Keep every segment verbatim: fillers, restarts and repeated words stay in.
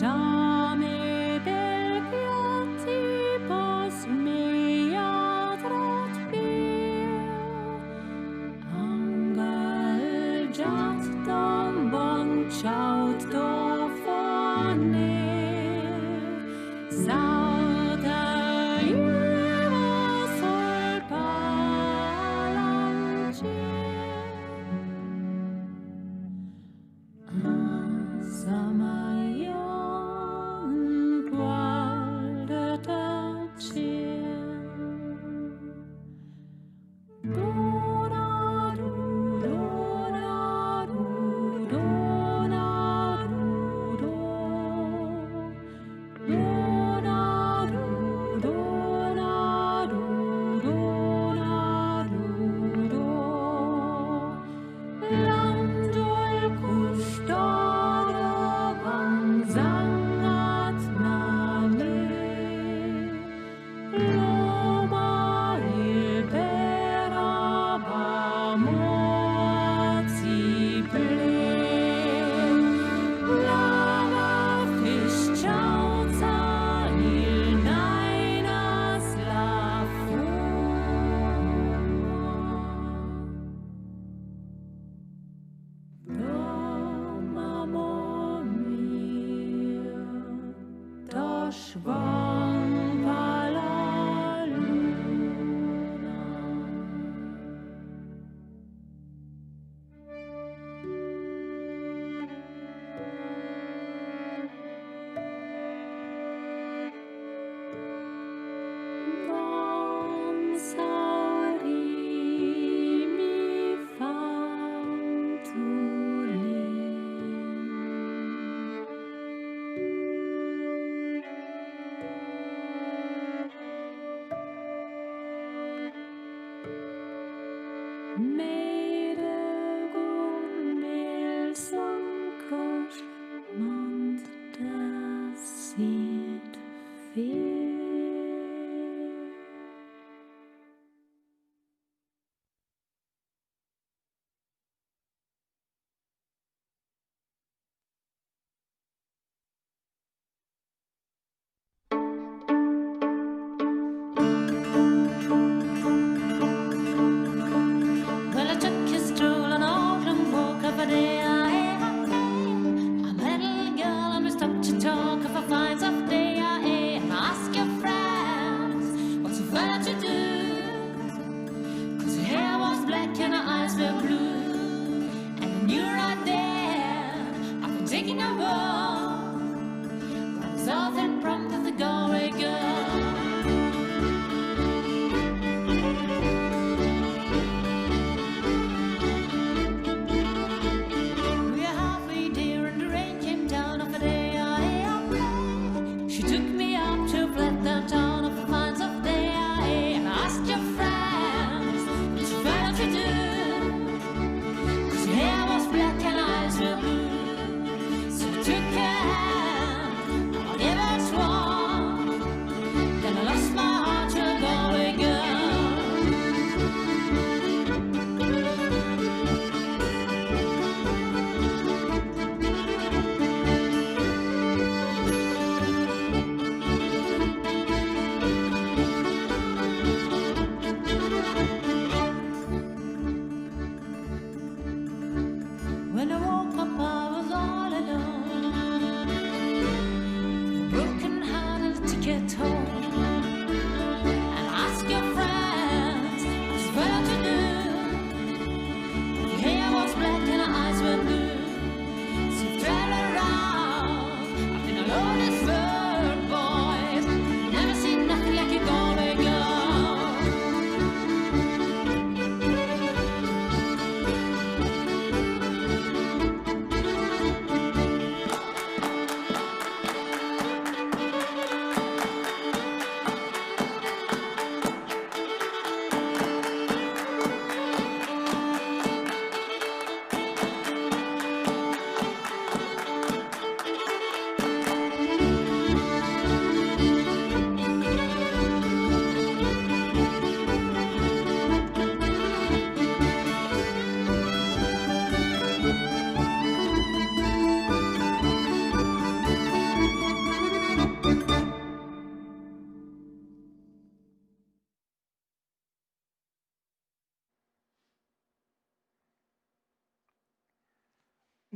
Dame del piatti pos mia tratpir, angal giat dom bon ciaut do fone, saute iuva sul palantir.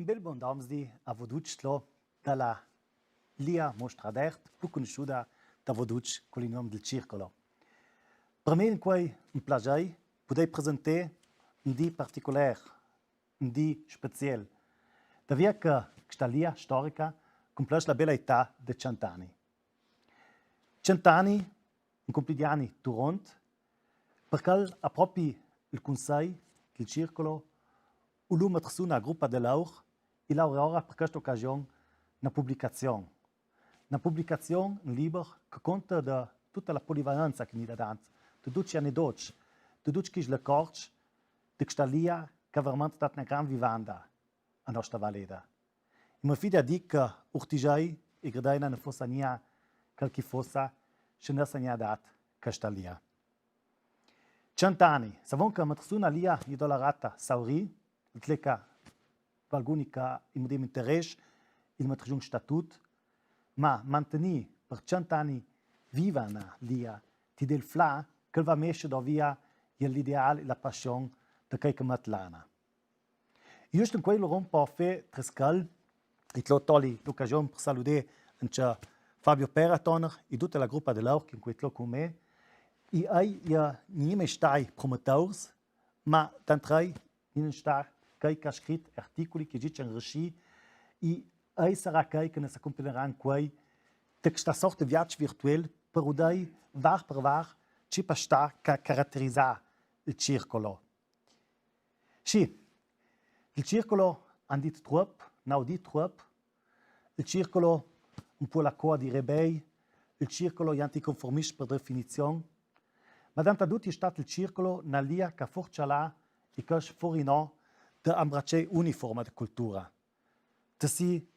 Un bel bon damzdi a vo ducj tlo da la lia Mostra d'Art, plu cunusciuda da vo ducj cul nom dil Circolo. Par me l'è incuei un plazer pudei presentà un dì particular, un dì special. Davia che chesta lia storica cumplesch la bela età de cent ani. Cent ani, un cumplidiani turont, parcè che propi il cunsei dil Circolo u lu metr sü na grupa de laur, i laura ora par chesta ocasion na publicazion. Na publicazion, un liber che conta de tuta la polivalenza che n'è dadant, de ducj i anedots, de ducj chei lecorts de chesta lia che ha verementri dat na gran vivanda a nostra valeda. I me fidi a dì che Urtigei e Gredeina na fossa gnà chel ch'i fossa, se n'essa gnà dat chesta lia. Cent ani, savon che metr sü na lia i dolarata saurì, tleca valguni che i mudem interès, i metri giù un statut, ma mantegnì par cent ani viva na lia, ti dà il flà, chel va mesce dovia i l'ideal i la passion de chei che met lana. Just incuei l'oron par fà trescal, i tlo toli l'ocasion par saludà ancja Fabio Peratoner i duta la grupa de laur che incuei tlo cun me, i ei, i n'è gnimai stai promoteurs, ma dant'ei n'è gnimai stai chei ch'ha scrit articuli che dicen rescì, i ei sarà chei che ne s'accumpagnerà incuei de chesta sorta de viaggio virtual par udei var par var ce pò stà che caratterizà il Circolo. Sì, il Circolo, an dit truop, n'hau dit truop. Il Circolo, un pò la coa di rebei, il Circolo, i anticonformiscj par definizion. Ma dantadut è stat il Circolo na lia ch'ha for cialà i coscj for i no de ambracè ogni forma de cultura, de si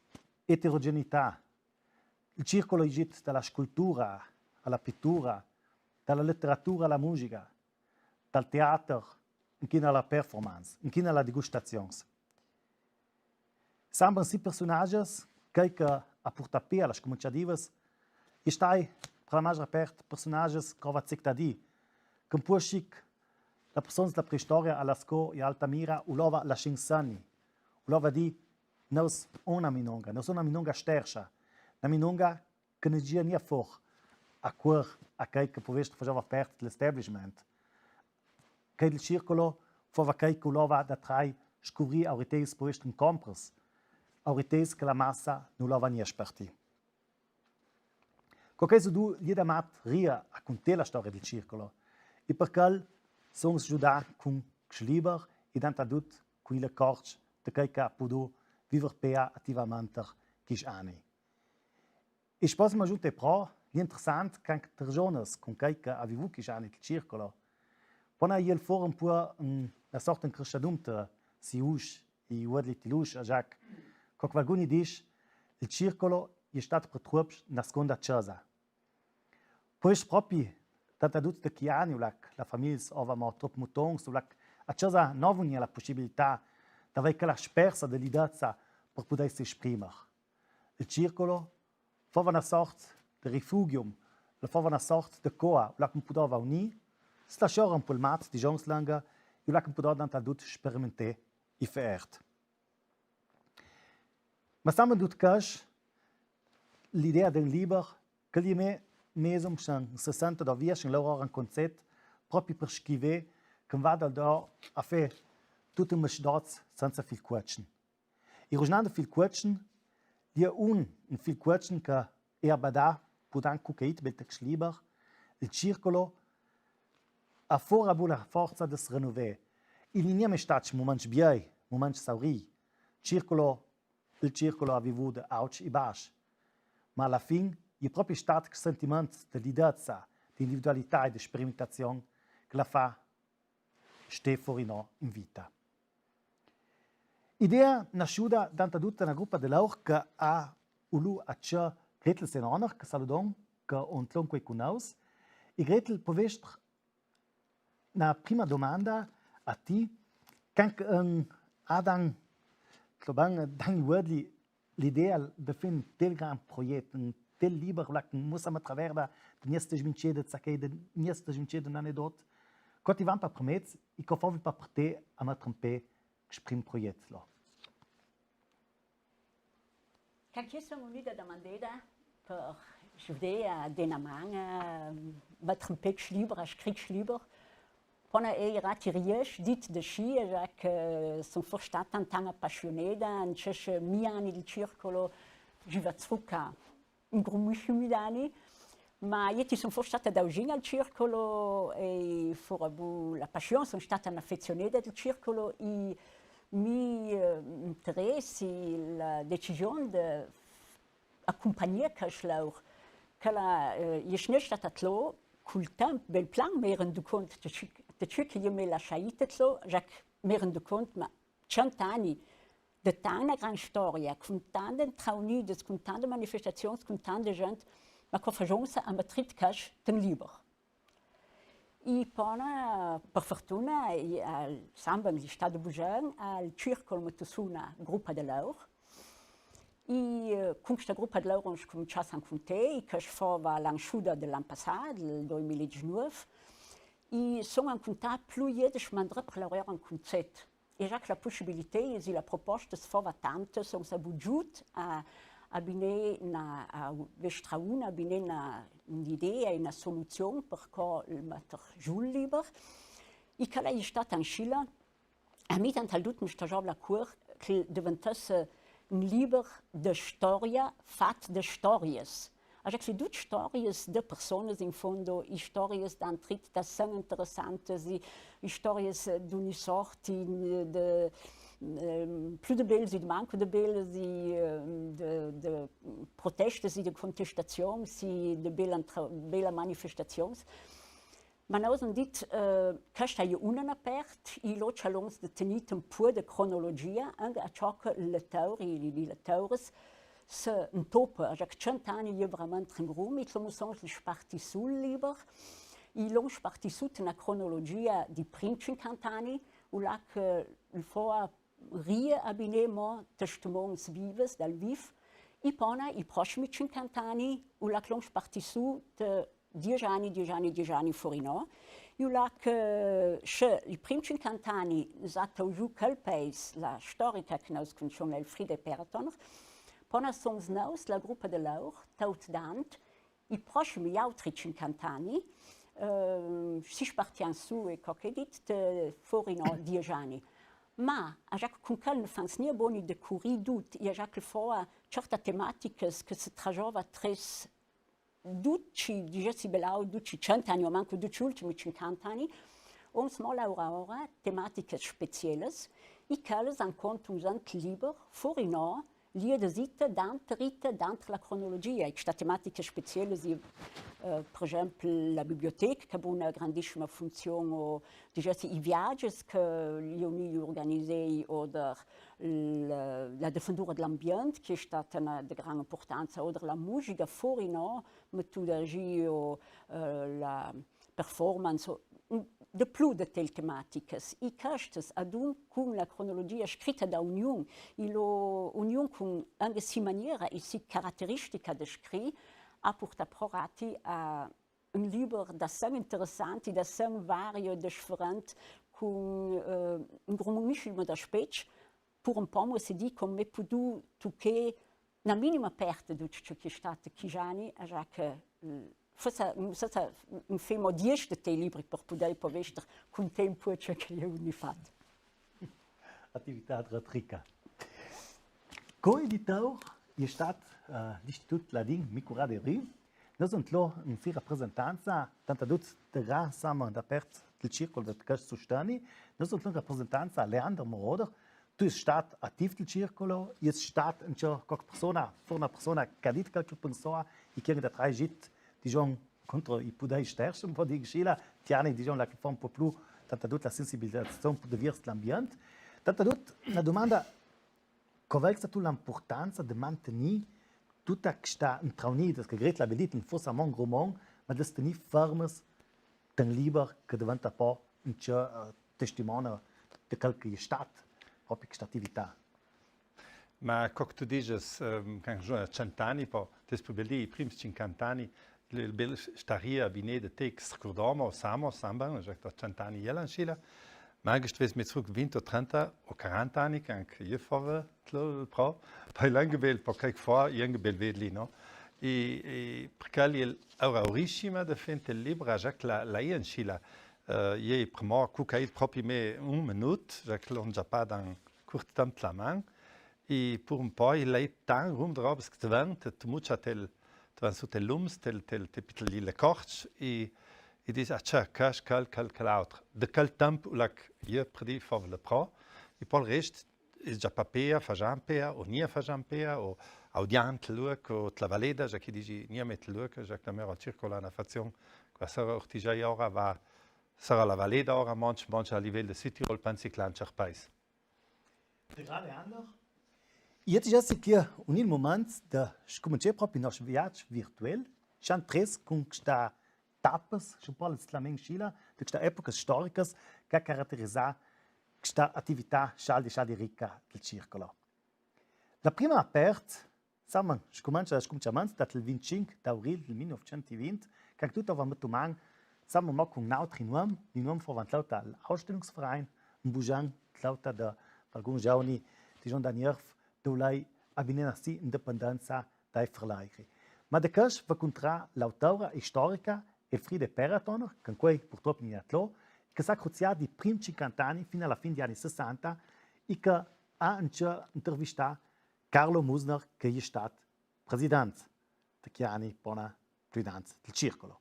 eterogeneità. Il Circolo è ghjit da la scultura a la pittura, da la leteratura a la musica, dal teater, inchina a la performance, inchina a la degustazion. Sembren si persunages, chei che ha purtà pè a las scuminciadivas, è stai, par la magjora part, persunages che ova zectadì, che un pò scic la persona dela preistoria a Lasco e Altamira, u l'ova lascì in segni, u l'ova dì, nus on na minonga, nus on na minonga sterscia, na minonga che ne ghjia gnà for a cuor a chei che pò vestri faseva part de l'establishment. Chei dil Circolo fova chei che u l'ova da trai scuvrì auriteis pò vestri incontris, auriteis che la massa nu l'ova gnà spartì. Co chei sudu glieda mat ria a cuntà la storia dil Circolo, e par chel son giudà cun chest liber e dantadut cun i lecorts de chei che ha pudù viver pea ativamenter chescj ani. E spo se m'agiunta pro, l'interessant, che anca personas cun chei che ha vivù chescj ani il Circolo pon eier for un pò, mm, na sorta incresciadum te si usch e uodli ti l'usch, a Jacques. Co che valguni disch, il Circolo è stat par truops na seconda cesa. Pò es propi dantadut de chei ani, u là che la famiglia ova mo truop mutons, u là che a cesa no vugna la pussibilità d'avei chela spersa de lidezza par pudei s'esprimer. Il Circolo fova na sort de rifugium, el fova na sort de coa, u là che un pudova unì, slascior un pò il mat, digions langa, e u là che un pudova dantadut sperimentà e fà art. Ma sembra in dut cas l'idea d'un liber, che l'è me mesum, schan sessanta dovia, schan lauror un concet, propi par schiver che un va dal do a fà tut un mesdoz senza fil cuotschen. E rugignand de fil cuotschen, l'è un, un fil cuotschen che è abadà, pudant cucait bel text liber, il Circolo, a fora bu la forza de se renovà. El n'è gnà mai stat muments biei, muments saurì. Circolo, il Circolo ha vivù de auts e bascj. Ma a la fin, l'è propi stat chest sentiment de lidezza, de individualità e de sperimentazion che l'ha fà stà for i no in vita. Idea nasciuda dantadut na grupa de laur che ha u lu a ce Gretel Senoner, che saludon, che on tlon quei cun nous. E Gretel, pò vestri na prima domanda a ti, che anca, ehm, Adam, tlo ban, dan uodli l'idea de fà un tel gran proiet, un tel liber, là che mussa a traverda de gneste smincede, sacchè de gneste smincede un anedot, co ti van par primez e co fovi par te a metter in pè chest prim proiet, là? Quand che son vnuda damandada per judear, dà na man, eh, metter un pezz liber, scrìder liber, po n'è rati riescì, dit de sci, giacché son for stada tant apassionada, in chescj mi ani di circolo, giuva truca, in grumissiumi d'ani, ma io ti son for stada da vizin al circolo e fora bu la passion, son stada n'afezionada del circolo, i mi, eh, interessi, la decision de accumpagnar chescj laur, che la, eh, io sne stada tlo, cul temp, bel plan, me rendu cont de ce, de ce che io me lassavi tlo, giacché me rendu cont, ma cent ani de tanta gran storia, cun tante intraunidas, cun tante manifestazions, cun tanta gent, ma co fasonsa a metri chescj ten liber. I pona, per fortuna, i, al, samban l'istà de bugen, al circolo me tò suna grupa de laur. I, eh, cun chesta grupa de laur on scumincià a s'ancuntrar, i chesta fova la nascuda de l'an passà, del doi mila e disnove. I son ancuntà plu iedesch mandrè per laurà cun zet. E giacché la pussibilità, e la proposta se fova tanta, son sa bugiut a, a binà na, a vestra una, a binà na, n'idea e na soluzion per co metter giù el liber. I che l'è stada anscila, a mi tant al dut me stajova a cuor che deventesse un liber de storia fat de storias. Giacché dut storias de personas in fondo, i storias d'antrit da sen interessantas, i, i storias d'ogni sort, i, de, ehm, plu de belas i de manco de belas, i, ehm, de, de protestas i de contestazions, i de bela, bela manifestazions. Ma nus on dit, eh, chesta e je una na part, i lo ch'al ons de tegnir un pò de cronologia, anca a ciò che i lettors, i, i lettors se intopa, giacché cent ani e je veramint un grum, i lo mus ons spartì sü el liber, i l'on spartì sü te na cronologia di prim cinquanta ani, ulà che i fo a ria a binà mo testimons vivs dal viv, i pona i prossimi cinquanta ani, ulà che l'on spartì sü te diesch ani, diesch ani, diesch ani fora inò. Ulà che, sce i prim cinquanta ani s'è taugiù chel paes, la storica che nus cunusson, l'Elfriede Perton, pona sons nus, la grupa de laur, taut dant, i prossimi, i autri cinquanta ani, eh, si spartian sü, e co che dit, te fora inò diesch ani. Ma, a giacché cun chel ne fans gnà boni de curir dut, i a giacché fo a certas tematicas che se tragiova tres duci, digessi belau, duci cent ani, o manco duci ultimi cinquanta ani, ons mo laurà ora tematicas specielas, i ch'ellas an cont usant liber, fora inò, lie de zita, dant rita, dant la cronologia. E chesta tematica speciela si, eh, per esempel, la biblioteca, che ha una grandissima funzion, o, digessi, i viages che i è unì urganizei, oder la, la defendura de l'ambient, che e je stada una de gran impurtanza, oder la musica, fora inò, mettuda a giro, eh, la performance, o, de plu de tel tematicas. I chestas, adun, cun la cronologia scrita da ognun, i lo, ognun cun, anca si maniera e si carateristica de scrîr, a purtà pro rati a un liber da sen interessanti, da sen vario, diferent, cun, eh, un grumnissim d'aspets, pur un po, mo se dì, come pudù tucà na minima parte de dut ce che e je stada chei ani, a giacché, eh, forse, forse un femo diesch de tei libri per pudè po vester cun tempo ce che i è unì fat. Atività retrica. Co editor e je stada, eh, l'Istitut Ladin Micura de Rü. Nus ont lo in si rapresentanza, tanta dut de gran sama da part del circul de chest susteni, nus ont lo in rapresentanza Leander Moroder, Tu jes stat ativ del circolo, jes stat anca coc persona, for na persona che ha dit che ciò pensava, e che ha da trai git, digion, contro i pudei sters, un po' di scila, tiani, digion, là che fa un po' più, tanta dut la sensibilizazion per divers l'ambient. Tanta dut, na domanda, co vedi tu l'impurtanza de mantegnir tutta questa intraunida, che gret la vedit in fossa mon grumon, ma de tenir fermes ten liber che deventa po un ce, eh, testimone de quel che è stat, propi questa atività. Ma co tu diges, ehm, che già cent'ani, po, te spubeldi i prims cinquant'ani, il, il bel staria bine de te, che scurdomo, samo, samban, già da cent'ani e la scila, Ma anche se vèse mi zrugh vint o trenta o quaranta ani, che anche jü fava tlo, pro, par l'anche bel, par quel che fa, anche bel vedli, no? E, e par quel l'ora uriscima de fente libra, Jacques, la, la ien scila, eh, jü prima, cu che propi me un minut, Jacques, l'on già pa dan curt temp la man, e pur un po, i l'è tan rum de robes che te vente, te muccia tel, te van su tel lums, tel, tel, te pitel le corch, e, e dis, ah, tjà, quel, quel, quel, quel autre. De quel temp u lac, jü per di, fava le pro, e po le rest, e già pa pea, fajan pea, o nia fajan pea, o audiant luc, o tla valeda, già che disi, nia met luc, già che la mera al circola na fazion, qua sarà ortigiai ora, va, sarà la valeda ora, manch, manch a livel de Südtirol, pensi che l'han cerpais. De grade ander. Jetz, jetz, che un il mument de scuminzà propi noss viac virtuel, schan tres cun sta tapas, scu pò la slamen scila, de sta epoca storica che caraterizà sta atività schaldi, schaldi rica del circolo. La prima part, Saman, scuminzà, scuminzaments dal vintcinc d'avril del mil novecent vint, che tut ava mettuman, saman mo cun n'autri nuom, di nuom fo van tlauta l'Ausstellungsverein, un bujan tlauta de algun giovni, di Jean Danierf, dou l'è a binenassi independenza dai Frlaigri. Ma de quest va cuntrà l'autora istorica Elfriede Perratoner, che quei purtroppo ni è tlo, che s'ha cruzià di prim cinquanta ani fin a la fin di ani sessanta e che ha anche intervistà Carlo Musner, che è stat president de chi ani bona plüdans del circolo.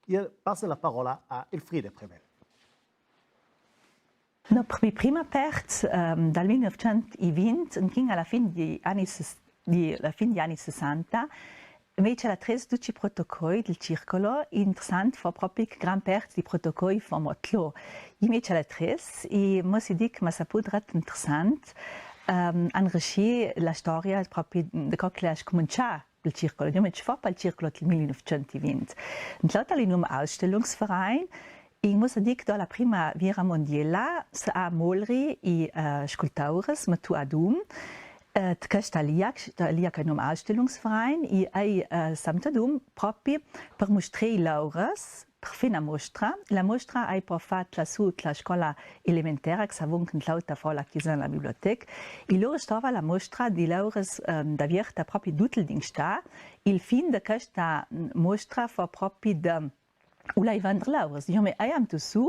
I passe la parola a Elfriede Prevel. No, per mi prima part, ehm, dal mil novecent vint, fin a la fin di ani ses-, di la fin di ani sessanta, mi ce la tres duci protocoi del circolo, interessant, fo propi che gran part di protocoi fo mo tlo. I mi ce la tres, e mo si dic, ma sa pudret interessant, ehm, anresci la storia propi de co che l'è scuminzà del circolo, diciamo, ce fo pal circolo del mil novecent vint. Tlauta l'è num Ausstellungsverein, e mo sa dic, do la prima viera mondiela, s'ha molri i, eh, scultaures, mettu adum, eh, de questa lia, questa lia che num Ausstellungsverein, e ai, eh, s'ha mettu adum propi per mustrà i laures, per fà na mostra. La mostra ai po fat la su la scola elementera, che s'avon cun tlauta fo la chisa in la biblioteca. E lura stava la mostra di laures, ehm, d'avierta propi dut il Dingstà. Il fin de questa, mm, mostra fo propi de, u lai vender laures. Diciamo, ai am tu su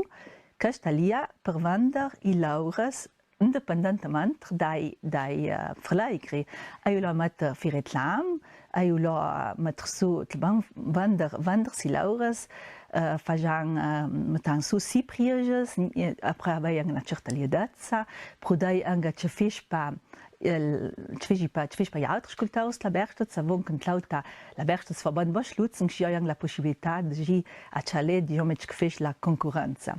questa lia per vender i laures independentemente dai, dai, eh, Frlaigri. Ai u lo metter fi retlam, ai u lo, eh, metter su, tla ban vender, vender si laures, eh, fajan, eh, mettan su si prieges, eh, après avai anca na certa liedezza, prudai anca ce fis pa, eh, ce fis pa, ce fis pa i autri scultaurs la Bergstad, s'avon cun tlauta la Bergstad fo ban bosch lutzen, che i ai anca la pussibilità de gi a cjalè, diciamo, ce fis la concurenza.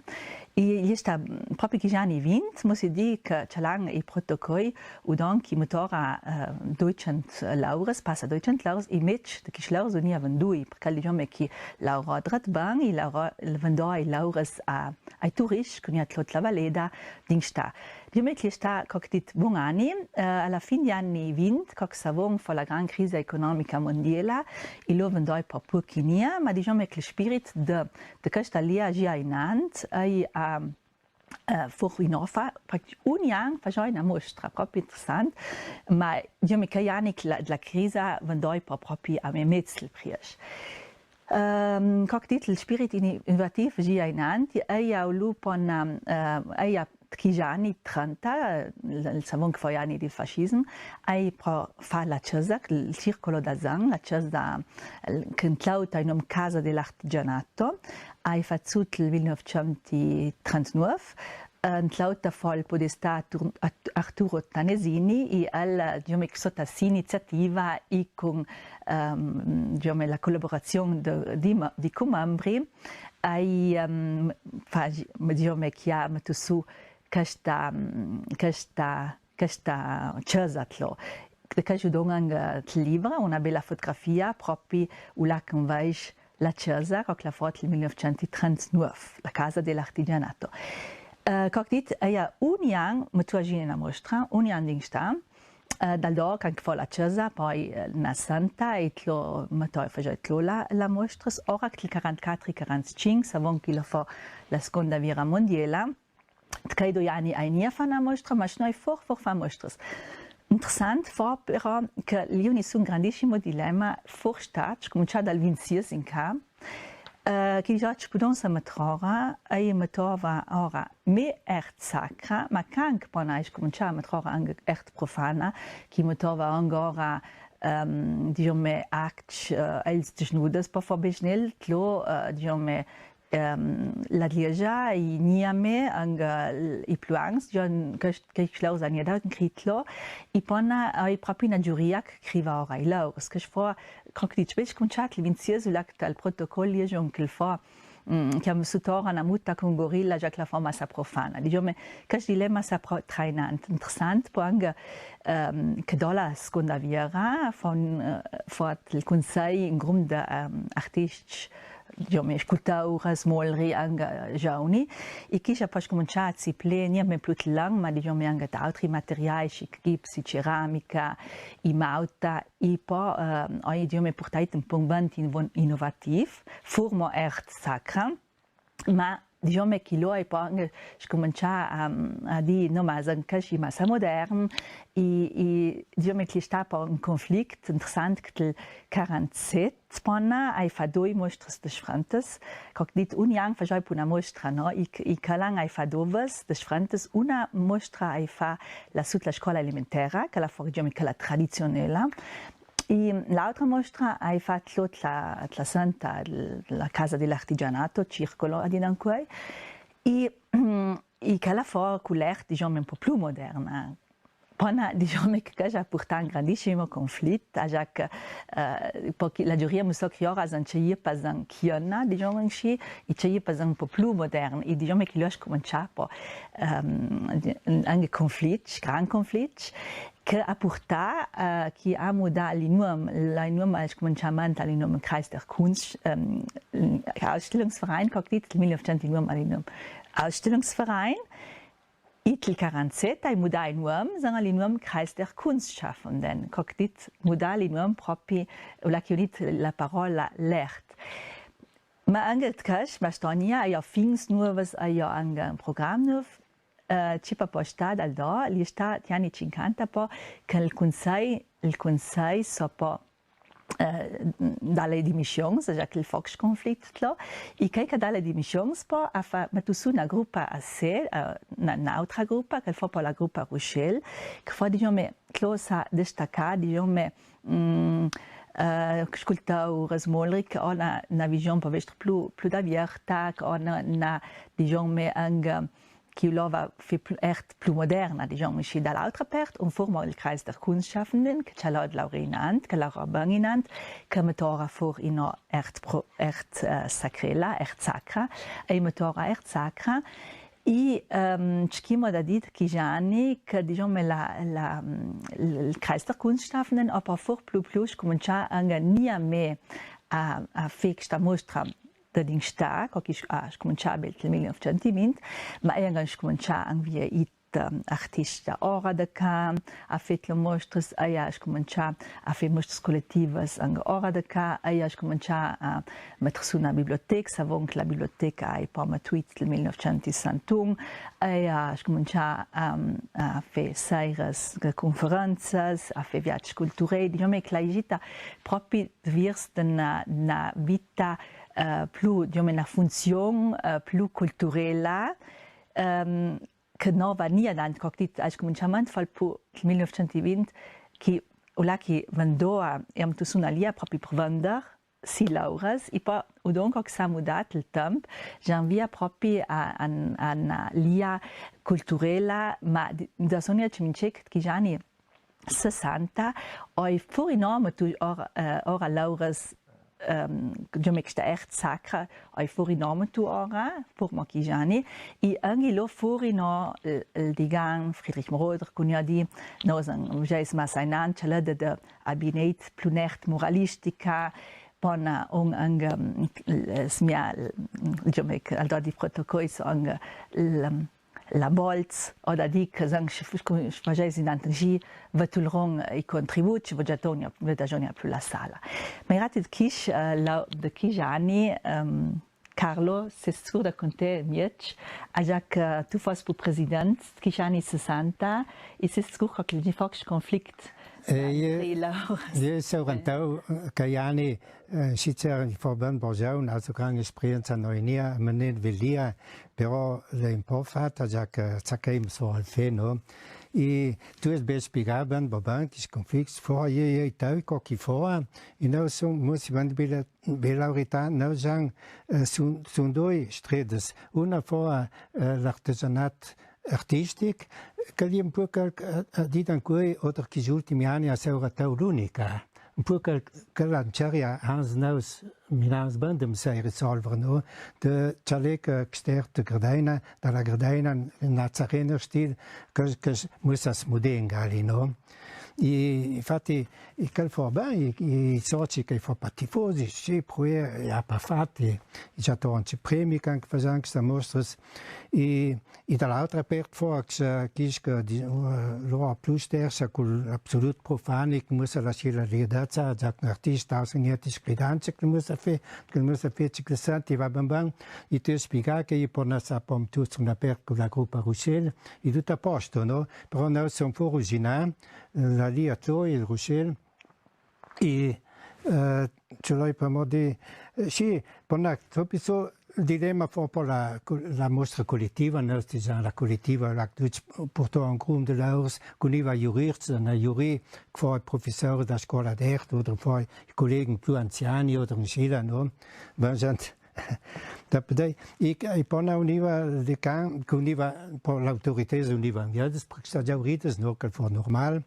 E, e sta, mm, propi chi ani vint, mo si dic, ce l'an i protocoi, u don chi metora, eh, duicent laures, passa duicent laures, e mec de chi laures u nia vendui, perché diciamo che laura dret ban, e laura, vendoi laures a, ai turiscj, cun i a tlot la valeda, Dingstà. Diciamo che l'è sta, co che dit, bon ani, eh, a la fin di ani vint, co che s'avon fo la gran crisa economica mondiela, e lo vendoi po pochi nia, ma diciamo che il spirit de, de questa lia gi ainant, ai a, eh, fo rinova, perché ogni an fasoi na mostra, propi interessant, ma diciamo che i ani la, la crisa vendoi po propi a me mez del priesch. Ehm, co che dit, il spirit ini-, inovativ gi ainant, e ai a lu po na, eh, ai a chi ani trenta, eh, il, il savon che fo i ani del fascism, ai po fà la cesa, il circolo da Zan, la cesa, eh, che tlauta i nom Casa dell'Artigianato, ai fazut il mil novecent trentanove, eh, tlauta fo il podestà Artur-, Art-, Arturo Tanesini, e el, diciamo, sota si iniziativa e cun, ehm, diciamo, la collaborazion de, di ma-, di cumembri, ai, ehm, fagi-, diciamo, che i a mettu su questa, mm, questa, questa cesa tlo. De questa i don anca, eh, il libro, una bela fotografia, propi u lac in vaisch la cesa, co che l'ha fat il mil novecent trentanove, la Casa dell'Artigianato. Eh, co che dit, e ai ogni an mettu a gi na mostra, ogni an Dingstà, eh, dal do che fo la cesa, po, eh, na santa, e tlo, metto, fasoi tlo la, la mostra, ora che il quarantaquattro quarantacinque, savon che i lo fo la seconda viera mondiela, Tchei doi ani ai nia fà na mostra, ma shnoi for, for fà mostras. Interessant, for però, che lì un sun grandissimo dilema, for stat, scumincià dal vintsies in ca, eh, chi già ci pudon sa metrora, e i metrova ora me ert sacra, ma che anca pò nai scumincià a metrora anca ert profana, chi metrova anca ora, ehm, diciamo, arc, eh, els disnudes, pò for besnel, tlo, eh, diciamo, ehm, la gliesa, i niame, anca, eh, i pluans, jon, che, che schlaus a nieda, critlo, i pona, eh, i propi na giuria che criva ora i laurs, che sfo, co che dice, beh, scumincià, il vintsies, la, il protocol, jon, che fo, mm, che am sutora na muta cun gorilla, già che la fo massa profana. Diciamo, che dilema sa pro-, trainant, interessant, pò anca, ehm, che dopo la seconda viera, fo, eh, fo il cunsei, un grum de, ehm, artisti, diciamo, scultore, smolri, anca giovani, e chi già pò scumincià a ziplé, nia me plu tlan, ma, diciamo, anca d'altri materiai, sci gips, ceramica, i mauta, e pò, eh, oia, diciamo, purtait un pò un vant invo-, innovativ, furmo ert sacra, ma, diciamo, chi lo ai pò anca scumincià a, a dì, no, ma anca sci, ma sa modern, e, e, diciamo, che sta pò un conflit interessant, che il quarantsette, Spona ai fà doi mostras disfrentas, co che dit, ogni an fasoi po na mostra, no? I, i chel an ai fà dovas disfrentas, una mostra ai fà la sot la scola elementera, che la forgiamo, che la tradizionela, e l'altra mostra ai fà tlo tla, tla Santa, la casa de l'artigianato, circolo, a dì ancuei, e, e che la for cu l'ert, diciamo, un po' più moderna. Pona, diciamo che già purta un grandissimo conflit, già che, eh, pò chi, la giuria mu so che ora san ce i pasan chiona, diciamo cusì, e ce i pasan un po' più modern, e diciamo che lo scumincià pò, ehm, anca conflit, gran conflit, che a purta, eh, chi a mudà li nuom, li nuom al scuminciament, li nuom Kreis der Kunst, ehm, Ausstellungsverein, co che dit, il mil novecent li nuom, li nuom Ausstellungsverein, Itel quarantsette, ai mudà i nuom, san i nuom Kreis der Kunstschaffenden. Co che dit mudà i nuom propi, u l'ha chiunit la parola l'ert. Ma anca che, ma sto ani, ai fins nuovas, ai anca un program nuov, eh, ci pò pò sta dal do, li sta tiani cinquanta pò, che il cunsei, il cunsei so pò eh, da le dimissions, già che il fo conflit tlo, e che, che da le dimissions pò a fà, metù su na grupa a se, eh, na, n'autra grupa, che fo pò la grupa Ruchel, che fo, diciamo, tlo sa destacà, diciamo, mm, eh, scultore, smolri, che ona, na vision pò vestri più, più d'avierta, che ona, na, diciamo, anca, che i lova fè pl-, ert più moderna, diciamo cusì, da l'altra part, un furmo il Kreis der Kunstschaffenden, che ce l'ha laureinant, che la roba inant, che metora for i no ert pro-, ert, eh, sacrela, ert sacra, e i metora ert sacra, e, ehm, ci chimo da dir chi giani, che, diciamo, la, la, mm, il Kreis der Kunstschaffenden, aber for più, più, scumincià anca nia me a, a fè sta mostra, da din sta, co chi ha scumincià bel il mil novecent vint, ma e anca scumincià anca via it, ehm, artista ora da ca, a fè tlo mostras, e a scumincià a fè mostras collettivas anca ora da ca, e a scumincià a metter su na biblioteca, savon che la biblioteca ai pò metù it il mil novecent sessantun, e a scumincià a, a fè seiras, conferenzas, a fè viags culturei, diciamo che l'ha agita propi viers de na, na vita, eh, più, diciamo, na funzion, eh, più culturela, ehm, che no venia dal, co che dit, al scuminciament, fal pu, il mil novecent vint, che, u l'ha chi vendoa, e am tu suna lia propi per vender, si lauras, e pò, u donca che s'ha mudà il temp, già via propi a, a, a na lia culturela, ma di, da sonia ci mince che giani sessanta, oi fori nome tu ora, eh, ora lauras, ehm, diciamo che sta ert sacra, oi fori nome tu ora, pur mo chi giani, e anca lo fori no, eh, il digan Friedrich Mroder, cun io di, no, san, già is ma sainan, ce l'ha de, de abineit, plunert muralistica, pona un, anca, mm, il, il, smia, il, diciamo che al do di protocols, anca, il, la Bolz, o da dic, san, sche fu-, scu-, sfageis in antangi, vetulron i contributi, vogia tonia, vogia tonia più la sala. Ma irati de chi, eh, la, de chi giani, ehm, Carlo, sês sicur da cuntar mia, agia che tu fos pu president, chi ani sessanta, e sês sicur che ghi fo conflit. E, e, e, se rantau, eh, che ani, eh, si c'era di fo ben borgiau, na so gran esperienza no enia, ma nen velia, però l'è un po' fata, agia che sa che mi so al feno. E tu es ben spiegà ben, bo ben, chi conflit, fo, e, e, tau, co chi fo, e no so, mo si ben bile Be la verità, no, Jean, eh, sun, sun doi stredes. Una fo, eh, l'artesanat artistic, che l'è un po' che, eh, eh, di dan quei, oltre che gli ultimi anni, a sera tau l'unica. Un po' che, che la ceria Hans Naus, Milans Bandem sai risolver, no? De Cialec, eh, Xter, de Gardena, da la Gardena, Nazarener stil, che, che s-, mussas mudengali, no? E, infati, e quel fo ben, i, i soci che fo pa tifosi, sì, pruè, i à pa fat, i, i già tonti premi, can che fasan sta mostras, e, e da l'altra part fo, eh, quische, di, eh, lora plui stersa, cul absolut profani, che mussa la sila liedazza, già un artista, aus niente scridanza, che mussa fe, che mussa fe, che senti, va ben ben, e te spiega che i pò na sa pom tuts una part con la gruppa Russell, e tutto a posto, no? Però no son fo rusinà, la lia Chloe, il Russell, e, eh, ce l'hai per mo di, eh, sì, per na, capisco il dilemma fo per la, la mostra collettiva, no? Sti già la collettiva, la, portò un grum de laurs, cun iva Jurist, na Juri, che fo il professor da scola d'art, o fo i colleghi più anziani, o in Sila, no? Ben, gente, da pdei, e, e per na univa de can, che univa, per l'autorità univa, ja, das, perché sta già urides, no? Che fo normal,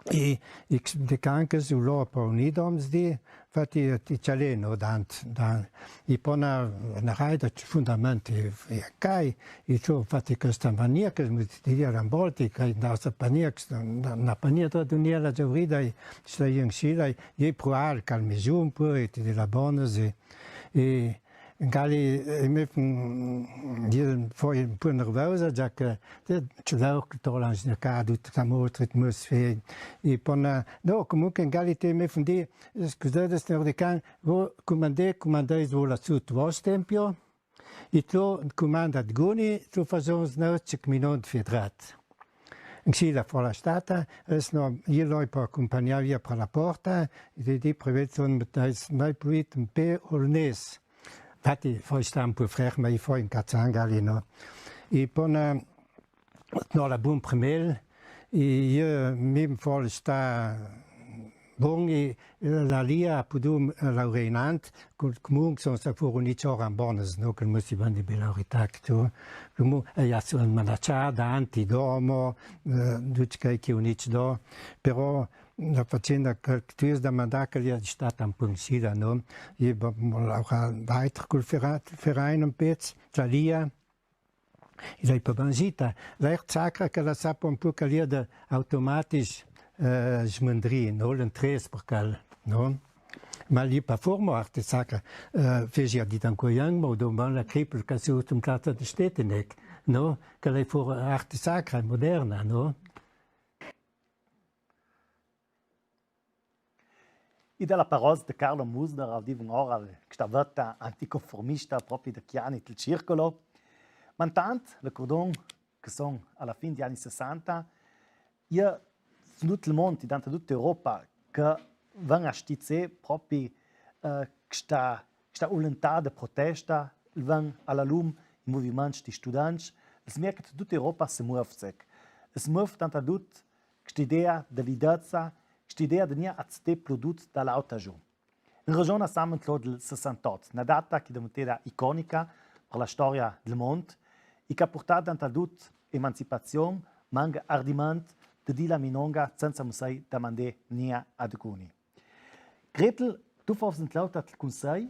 E, e de can che su lor po unidoms di, fati, ti cialeno dant, dan, e po na, na raida fundament, e, e cai, e ciò fati questa mania che mi ti dia rambolti, che na sta pania, che sta, na, na pania da dunia la giaurida, e sta in Sila, e pruar calmi giù un po', e ti di la bona, e, e, Gali, eh, mi, mm, i fo un po' nervosa, già che, eh, ce l'ho che to l'han snercà, tutta la mostra, atmosfera. E po na, no, comunque, gali te mi fondi, eh, scusate, signor Decan, vo cumandè, cumandais vo lassù vo tempio, e tu cumanda dguni, tu fasons noce che mi non fedrat. Insì la fola stata, es no, i l'hoi po accompagnà via per la porta, e di, di prevezon metais mai pluit un pe olnes. Infati, fo sta un po' frech, ma i fo incazzà gali, no? E po na, no, la bun premel, e i, mi fo sta bun, e la lia ha pudù, eh, laureinant, cul, comunque son sta fur un icio rambones, no? Che musi bandi bella ritac, tu. Comunque, e ja son manaccià, danti, domo, eh, duc che che un ic do, però la faccenda che tu es da mandà che l'è stata un po' in Sila, no? E ba, mo, la, la, weiter cul Fera-, Verein un pezzo, la lia, e l'è pa ben zita. L'è sacra che la sapa un po' che l'è de automatisch, eh, smandrì, no? L'entrée per quel, no? Ma l'è pa forma arte sacra, eh, feci a dita in quei an, ma doman la cripel che si usa in piazza de Stetenek, no? Che l'è for arte sacra moderna, no? E da la parola de Carlo Musner, avdiven ora, che sta vota anticonformista propi de Chiani del Circolo. Ma intant, le cordon che son a la fin di ani sessanta, e son dut il mond, e danta dutta Europa, che van a stizé propi, eh, sta, sta volontà de protesta, van a la lum i moviments di students, es mia che dutta Europa se muov sec. Es muov danta dut Ch'st'idea da lidazza, ch'st'idea da gnir a ceder pludut da l'auta giò. In ragion a samen clo dal sessantotto, na data ch'è deventeda iconica per la storia dal mond e ch'ha purtà dantadut emancipazion, ma anca ardiment da dir la minonga senza mussai damander gnir a deguni. Gretel, tu fos in l'auta dal cunsei,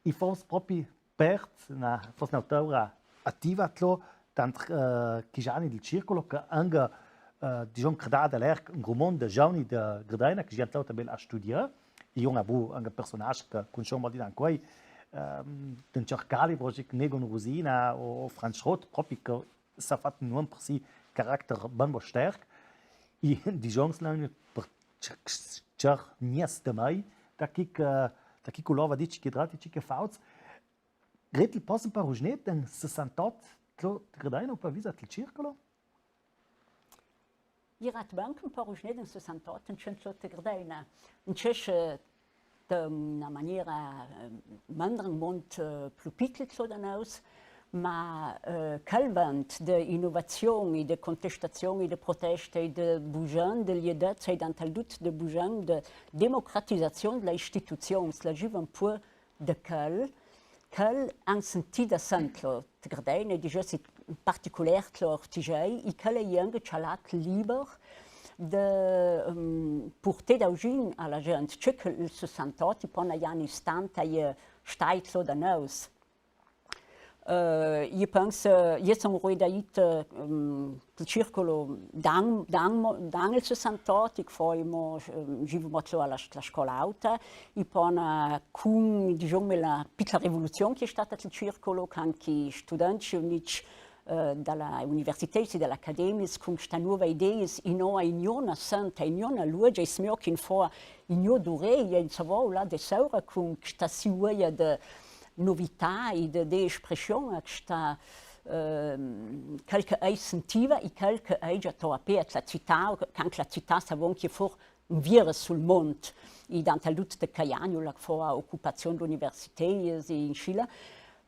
e fos propi pert, na, fos n'autora ativa tlo, tant, eh, Chigiani del Circolo, che anca, eh, digion, credada l'erc un grumond de giovani de Gredena, che gian tlauta bel a studiar, e jon avu anca personags che cunuscion mol di dan quei, ehm, d'un cercali, voci che Negon Rosina o, o Franz Schroth, propi che s'ha fat un nom per si caracter ben bo sterc, e digion, per cer-, cer-, nies de mai, da chi che, da chi che lova dici che drati, ci che fauts. Gretel, possel parusgnè den sessantot tlo Tigredaina, o par visa tlo circolo? I rat banca un parusgnè den sessantot, un centro Tigredaina. Un cesce de una maniera, eh, mandra un mont, eh, plu pitel tlo da nous, ma, eh, chel vent de inovazion e de contestazion e de protesta e de bugion de liedezza e dantal dut de bugion de democratizazion de la istituzion, la giuva un po' de chel, chel an sentì da sentlo, Tigredaina, e digià si in particolar tlo Ortisei, e chel e anca cialat liber de, ehm, purtà daugin a la gent, ce che il sessantot, i pona i anni stanta, e stai tlo da nous. Eh, i pensa, i son ruida it, ehm, il circolo dan, dan, dan il sessantot, i fo mo, ehm, giuva mo tlo a la, la scola auta, i pona cun, diciamo, la pitla rivoluzion che e stata il circolo, can che i students units, eh, da la università e da l'academia, cun sta nova idea, i no a ignona senta, ignona luogia, i smio che in fo a igno d'ureia, in savo là de saura, cun sta siueia de novità e de, de espression, a sta, ehm, chel che ei sentiva e chel che ei già to a pè la cità, can la cità savon che for un vira sul mont, e dantal dut de Caiagno, là che fo a ocupazion d'università, e inscì là.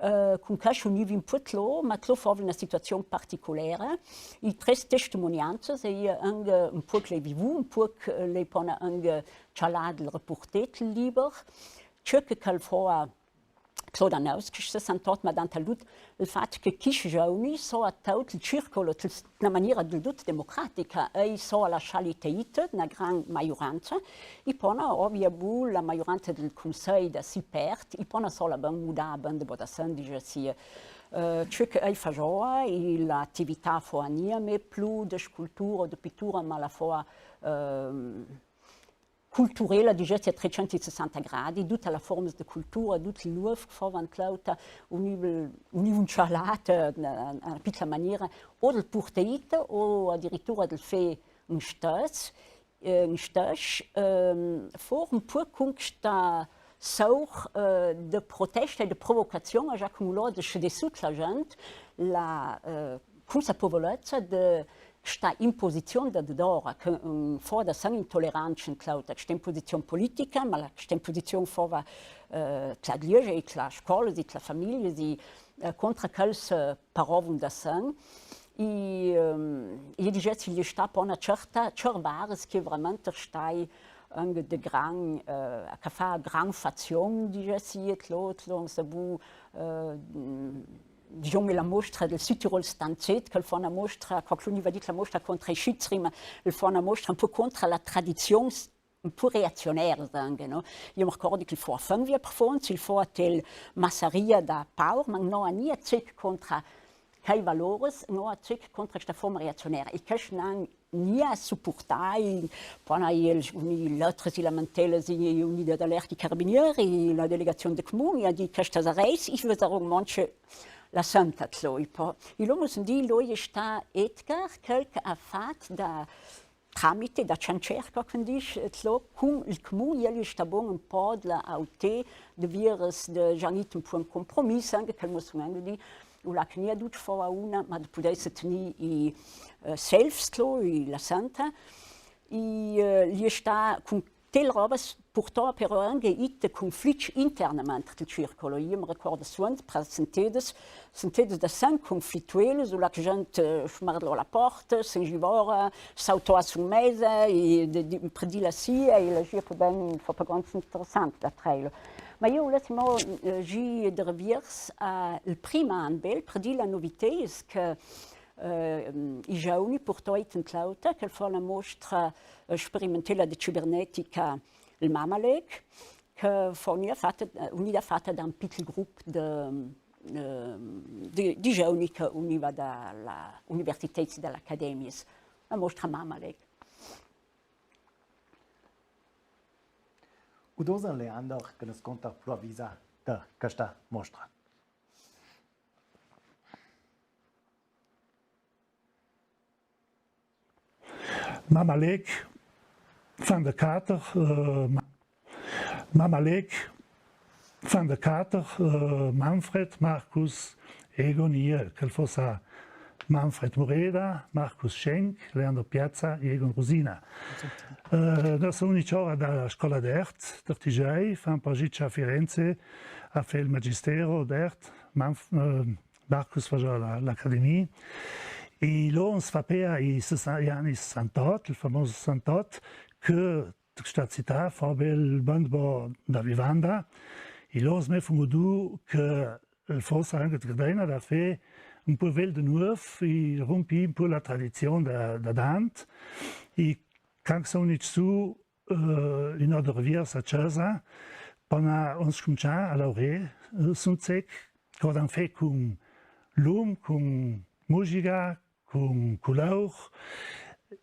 Eh, cun cascio univi un po' tlo, ma tlo fo una situazion particolera. I tre testimonianze, e anca un po' che le vivu, un po' che le pona anca cialà del reportet liber. Ce che cal fo a tlo da nous, che sessantot, ma dantal dut, il fat che chi giovani so a tot il circolo, una maniera del dut democratica, e i so a la scialità, una gran maioranza, i pona ovia bu la maioranza del consei da si pert, i pona so la ben muda, ben de botasen, digia si, eh, ce che ei fajoa, e l'attività fo a nia me plu de scultura o de pittura, ma la fo a, ehm, culturela, digia, a tresentosessanta gradi, duta la forma de cultura, dut il nuov che fovan tlauta, univ-, univ un cialat, eh, na, na pitla maniera, o del purteit, o adiritura del fé un stes, eh, un stes, ehm, for un po' cun sta saur, eh, de protesta e de provocazion, a già cun l'oda de sut la gent, la, eh, cunsapevolezza de sta imposizion da, de dora, che, mm, fo da sen intolerant cun tlauta, sta imposizion politica, ma la, sta imposizion fova, eh, tla gliese, e tla scola, e tla famiglia, e, eh, contra chels, eh, parovon da sen. E, ehm, e digia si gli sta po una certa, cerbares che veramente stai anca de gran, eh, che fa gran fazion, digia si, e tlo, tlo, se bu, eh, mm, diciamo, la mostra del Südtirol Stanzett, che el fa una mostra, qualchedun i va dit la mostra contra i scizzeri, ma el fa una mostra un po' contra la tradizion s-, un po' reazionera, anca, no? Io mi ricordi che el fa a Fenvia per fons, el fa a tel Massaria da Paur, ma no a nia zec contra chei valores, no a zec contra sta forma reazionera. E che snan nia supurtai, pona el, uni l'altri si lamentela, si uni da, da l'erchi carabinieri, la delegazion de Cmun, i a di chestas areis, i vezaron monce la senta tlo, i po. E l'omo sen di, lo e sta Edgar, chel che a fat da tramite, da ciancerca, che dis, tlo, cun il Cmun, e el e sta bon un po de la aute, de viers, de Janit un po' un compromis, anca chel mo sen anca di, u la che nia dut fo a una, ma de pudesse teni i, eh, selfs tlo, i la senta. E, eh, li e sta cun tel robas purtò però anca ite conflits internament del circolo. Io mi ricordo suant, pra sentedes, sentedes da sen conflitueles, u la che gent, eh, smardlo la porta, sen givora, sautò a su mesa, e de, de, per di la sia, e la sia po ben, fo pa grant interessant da treilo. Ma io u lassi mo, eh, gi de reviers a il prim an, bel, per di la novità, che, eh, i giovani purtò ite in tlauta, che el fa la mostra, eh, sperimentela de cibernetica, il Mamalek, che fo unida fata, eh, unida fata da un piccul grup de, eh, de, de giovani che univa da la università e da l'academia. La mostra Mamalek. U Dosen Leander, che nus conta plu a visa de chesta mostra. Mamalek, fin de cater, eh, Ma-, Mamalek, Fin de quater, eh, Manfred, Markus, Egon, jeu, chel fossa Manfred Mureda, Markus Schenk, Leander Piazza, Egon Rosina. Eh, no sun inizjà da la scola d'art, d'artigiai, fin par ghjà a Firenze, a fà el magistero d'art, Manf-, eh, Markus fagia la, l'academia. E lo ins fapea i sessan-, i ani sessantotto, el famoso sessantotto, che sta cità fava el bund bo da vivanda, e lo ins me fummo du che el fossa anca gardina da fà un po' vel de nuov, e rumpi un po' la tradizion da, da dant, e can sun inizì su, eh, in oder viers a casa, pana ins scuminzà a laurà, eh, sun sec, co dan fà cun lum, cun musica, cun culur,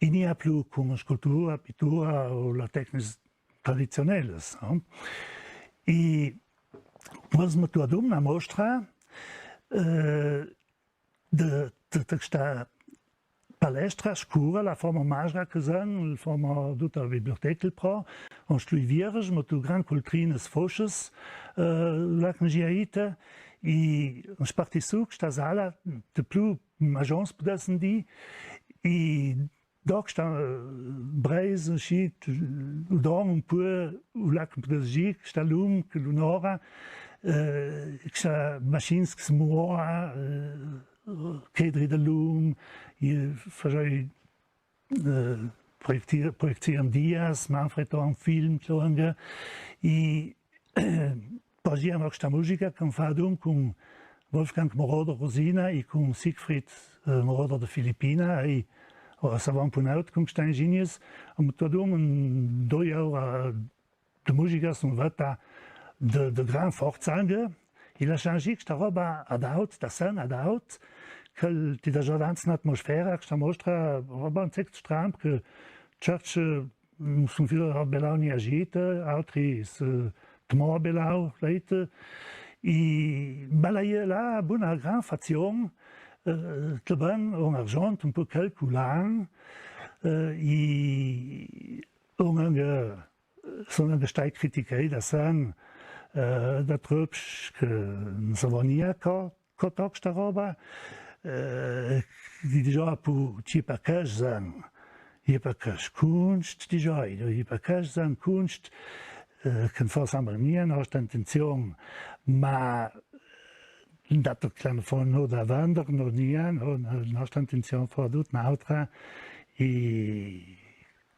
e gnà plu cun scultura, pittura o la tecnicas tradizionalas, no? E po ins me tu adum na mostra, eh, de, de, de sta palestra scura, la forma magra che s'ha, la forma duta biblioteca, però, un stui vierge, me tu gran cultrinas foschas, eh, la cangiaita, e un sparti su, sta sala, de plu, magions, pudessen dì, e doc sta, eh, breis, schi, u don un po', u lac un po' de sgi, sta lum, che l'unora, eh, sta maschins che se muova, eh, chedri de lum, e fagia, eh, proiecti-, proieczion dias, Manfred un film, so anca, e Poi gh'è anca sta musica che ins fa adum cun Wolfgang Moroder Rosina e cun Siegfried, eh, Moroder de Filippina, e ora savon punaut cun sta ingegners, ins tu adum in doi ora de musica sun veta de, de gran forza anca, e la changi sta roba ad aut, da sen ad aut, che ti dà giò danz un'atmosfera, sta mostra roba un sec stramp che cerce Mm, sun fila belau ni agita, autris, eh, tmo belau, leit. E balaie la buna gran fazion, eh, che ben un argiont, un po' calculan, eh, e un anca, eh, sun anca stai criticai da sen, eh, da trops che ins savon gnà co, co toc sta roba, eh, ti digiò pu, ti pa casch sen, ti pa casch Kunst, digiò, ti pa casch sen Kunst, eh, che ins fa sempre gnà, nostra intenzion, ma dato che l'hanno fatto no da vender, no gnà, no, no, nostra intenzion fa tut un'autra, e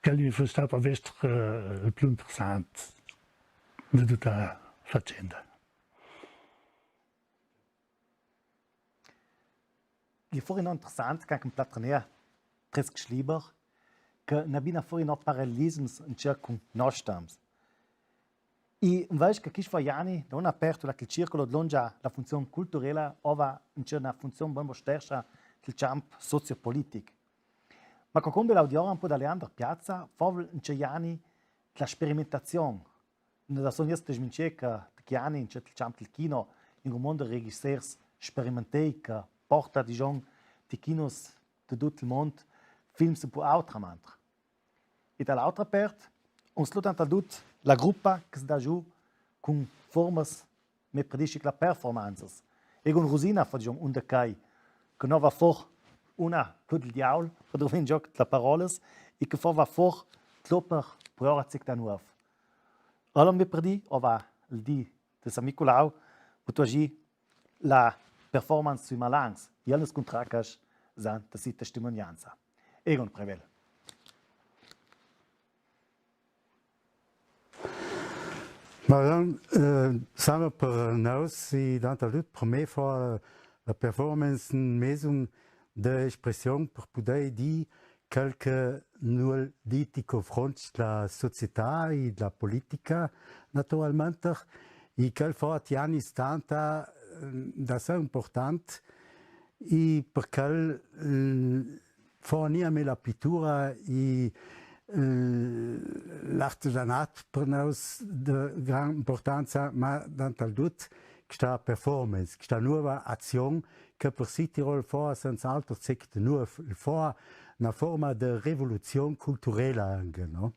che mi fu stato a vestr, eh, il più interessante di tutta la faccenda. Gh'è fori no interessant, che anca in platranea tresc schliber, che n'abbina fori no parallelisms in cer cun nostams. E invece che chi fa ani, da una parte la che il circolo dlongia la funzion culturela, ova in cer una funzion ben bosterscia del camp sociopolitic. Ma co combe l'audiora un po' da Leander Piazza, fovl in cer ani la sperimentazion, no da sognas te smince che chi ani in cer il camp del kino, in un mondo regisseurs sperimentei che porta, digion, di kinos de tut il mond, films un po' autrament. E da l'autra part, un slutant a tut la gruppa che se dà giù cun formas me predisci che la performances. E cun Rosina fa, digion, un de quei, che no va for una clou del diaul, per trovar in gioc la parolas, e che fa va for tloper per ora zic da nuov. Allora me predi, ova il di de San Nicolau, putogi la performance sui Malans, e al nus cuntracas zan de si testimonianza. Egon Prevel. Marian, eh, sano per nous, e dant a tut per me fa la performance in mezu de espression per pudei di quel che nus diti confronts dla società e dla politica, naturalmente, e quel fa tiani stanta, eh, da se important, e per quel, eh, fa gnà me la pittura e, eh, l'artigianat per nous de gran importanza, ma dant a tut questa performance, questa nuova azion che per Südtirol fa senza altro zic de nuov, fa una forma de revoluzion culturela anca, no?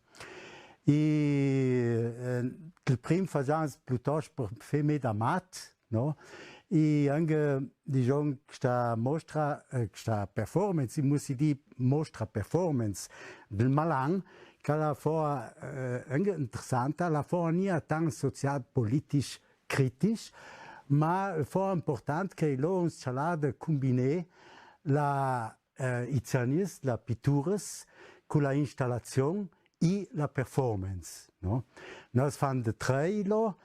I, eh, il prim fasans plutost per fé me da mat, no? I anca, dijon, chesta mostra, eh, chesta performance, i mussi dì mostra performance del Malan, che la fò, eh, anca interessanta, la fò gnà tant social-politisch critisch, ma fò important che i lò àn cialà de cumbiné la, eh, i zenies, la pitturas, cu la installazion i la performance, no? Nos fan de trei lò,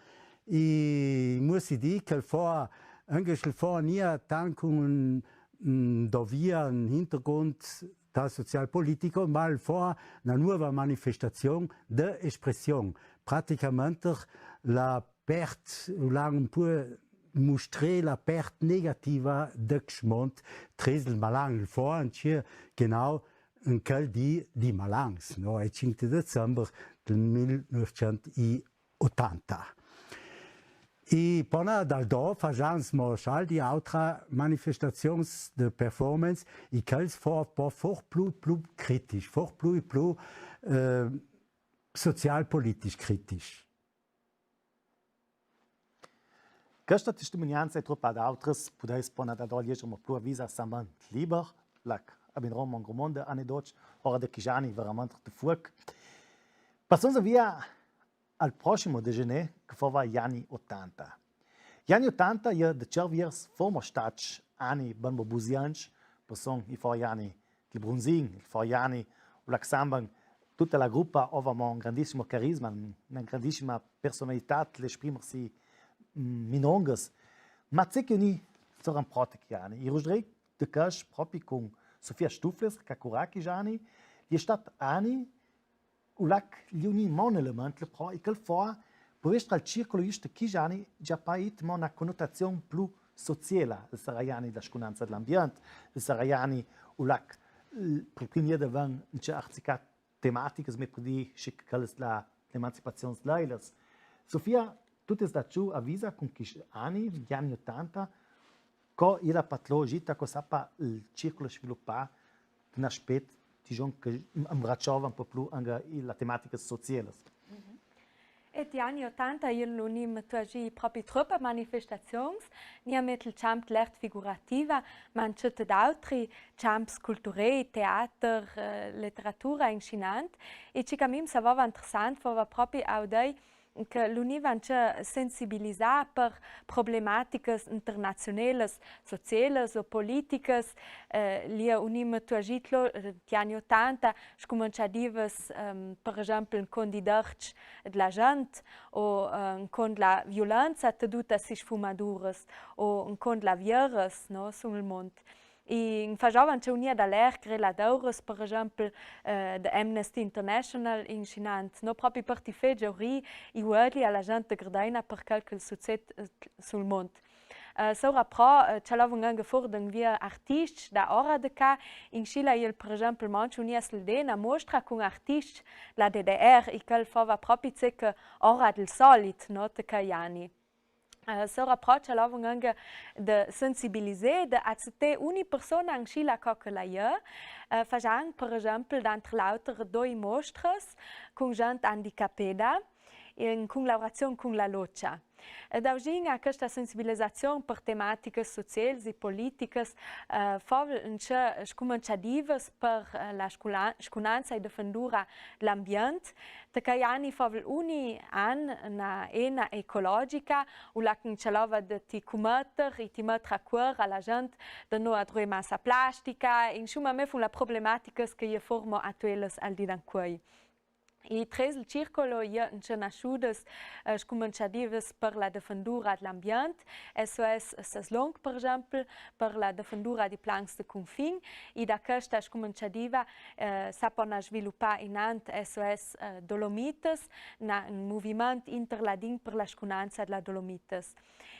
i mussi dì che el fò, anca se el fò gnà tant cun, mm, dovia un hintergrund da social-politico, ma el fò na nuova manifestazion de espression. Praticamente la pert, u l'an un pò mustré la pert negativa de chest mont, tres del Malan, el fò ancje genau en chel dì di Malans, no? E cinc de december del mil nûfcent i otanta. I pò na dal do fasans mo sch'aldi autra manifestazions de performance, i chels fò, fò for plu, plu critisch, for plu i plu, eh, social-politisch critisch. Chesta testimunianza e troppe autras pudeis pò na dal do lieger mo plu a visa sambant liber, là che abinarò un gru mont de anedots, ora de chei ani veramente de fuoc. Passons via al prossimo de gener, che fova i ani otanta. I ani otanta, i è de certs viers fò mo stats ani ben mo busiantsc, persun i fò i ani del Brunzin, i fò i ani, u là che samban, tutta la gruppa ova mo un grandissimo carisma, una grandissima personalità, l'esprimersi, mm, minongas. Ma ce che i è unì sora in propi chei ani, i rudrei de casc propi cun Sofia Stufles, che a curà chei ani, i è stat ani, u là che i è unì mo un element, le pro, i chel fò, pò vestri al circolo just chei ani, i à paito mo na connotazion plu sociela, el saraia ani da scunanza de l'ambient, el saraia ani u là che, eh, per primi de van, in ce arzicat tematicas, me per dì, schi che chel es la, l'emancipazion de l'ailas. Sofia, tu t'es da ciù a visa cun chei ani, i ani otanta, co i è la patologia, co s'apa il circolo sviluppà, d'un aspet, dijon, che ambracciava un pò plu anca i, la tematica sociela. Mhm. E i ani otanta, i è unì mo tuagì propi troppe manifestazions, gnà met il camp de l'art figurativa, ma ancje ted autri camps culturei, teater, eh, letteratura, insinant, e ce che a mi mi savava interessant, fova propi audei, che l'univa ancje sensibilisà per problematicas internazionelas, socielas o politicas, eh, i è unì mo tuagì tlo, eh, i ani otanta, scumanciadivas, ehm, per esempel, incont i drets de la gent, o, eh, incont la violenza teduta si sfumaduras, o incont la vieras, no, sul mont. I in fagiova ancje unì da leger relatouras, per esempel, eh, de Amnesty International insinant, no, propi per ti fé giauri i uogli a la gent de Gardena per chel che sucet, eh, sul mont. Eh, sora pro, eh, cialova anca for d'anvia artiscj da ora de ca, in Scila i è, per esempel, mancje unì a Sldena mostra cun artiscj la D D R, i chel fova propi ce che ora del solit, no, te chei ani. Eh, sora pro cialova anca de sensibilisé, de acetté ogni persona in Scila co che la è, eh, fagian, per esempel, danter l'auter doi mostras cun gent andicapeda, in cunlaurazion cun la Locia. Ed auginea chesta sensibilisazion per tematicas socielas e politicas, eh, fova ancje scumanciadivas per, eh, la scula-, scunanza e defendura de l'ambient, te chei ani fova ogni an na ena ecologica, u là che i cialova de ti cumetter e ti metter a cuor a la gent de no adruir massa plastica, insuma, me fon la problematicas che i è for mo atuelas al dì d'ancuei. I tres del circolo i è ancje nassudas, eh, scumanciadivas per la defendura de l'ambient, S O S Seslong, per esempel, per la defendura dei plans de cunfin, i da chesta scumanciadiva, eh, sa pò na sviluppà inant S O S, eh, Dolomitas, na, un moviment interladin per la scunanza de la Dolomitas.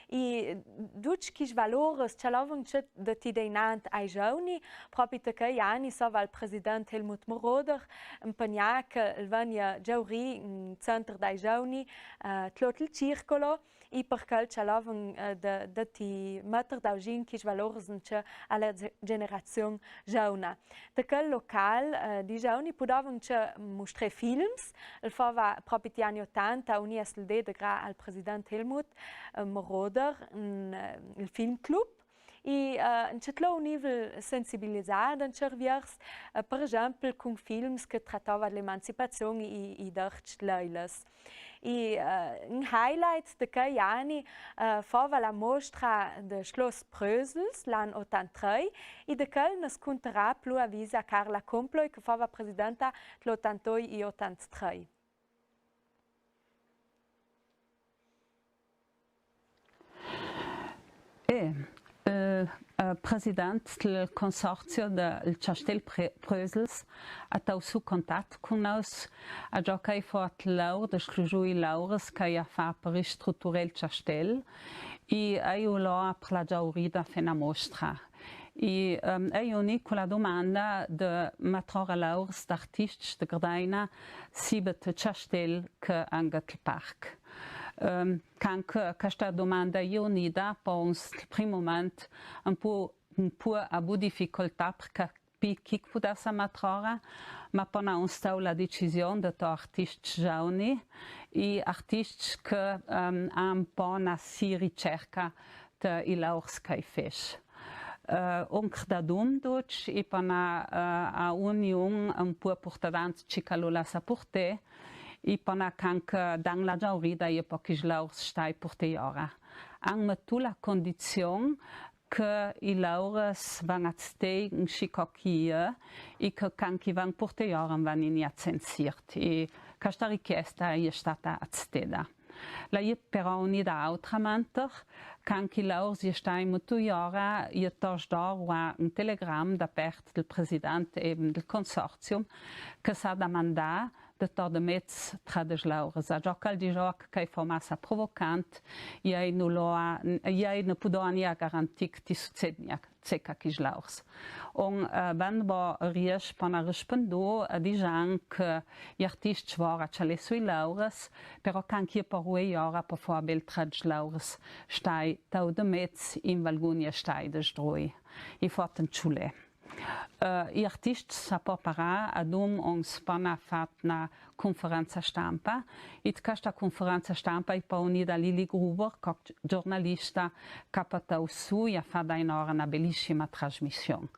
I ducj chescj valurs cjalovan ce da ti deinant ai giovani, propi ta chei ani sova al president Helmut Moroder, impegnà che el vegna giaurì in center dai giovani, eh, tlot il circolo, i per chel cjalovan, eh, da, da ti metter daugin chescj valurs in ce alla ge-, generazion giovna. Da chel local, eh, di giovani pudovan ce mustrè films, el fova propi ti ani otanta, unì a sel dé de gra al president Helmut, eh, Moroder, in, eh, il filmclub, i, eh, in ce tlo un nivel sensibilisà, in certs viers, eh, per exempel cun films che trattova de l'emancipazion i, i dercj leiles. I, eh, un highlight de chei ani, eh, fova la mostra de Schloss Prösels, l'an otantrei, i de chel nus cuntarà plui avisa Carla Komploi, che fova presidenta l'otantoi i otantrei. E, eh, eh, president del consorzio del Cjastel Pre-, Prösels, a tau su contat cun nus, a gioca i fo a tleur de sclugiu i lauras che i a fa per ristrutturà il cjastel, i a iu lo a per la giaurida fe na mostra. I, ehm, a iu ni cu la domanda de matrora lauras d'artiscj de Grdaina, sibet cjastel che anche del parc. Ehm, Can che questa domanda e je unida, po un s-, il prim moment, un po, un po a bu difficoltà per capì chi che pudessa matrora, ma po na un stau la decisione de to artiscj giovani, i artiscj che, ehm, a un po na si ricerca te i laurs che i fes. Eh, un credadum ducj, i pana, eh, a uniun un po purtadant ci che lu lassa purtè, i pana can che dan la giaurida i pochi laurs stai purtè ora. An metu la condizion che i laurs van a stei in sci co chi e, i che can chi van purtè ora van in i a censirt. I questa richiesta e je stata accettata. La e je però unida autramente, can chi laurs e stai mutu ora, e tos dor un telegram da part del president e del consorzium che s'ha da mandà de tor de mez tra de laurs. A gioca al digiò che e fo massa provocant, e nu lo a, e nu pudo ni a garantì che ti succednia ce ca chi laurs. Un, eh, ben bo ries pana rispondu, eh, digian che i artiscj vora ce le sui laurs, però can chi e po rue ora po fo a bel tra laurs stai tau de mez in valgunia stai de sdrui. I fo ten ciule. Eh, i artiscj sa po parà, adum un s pana fat na conferenza stampa, i questa conferenza stampa i po unida Lili Gruber, co giornalista, che a patau su, e a fada in ora na belissima trasmission.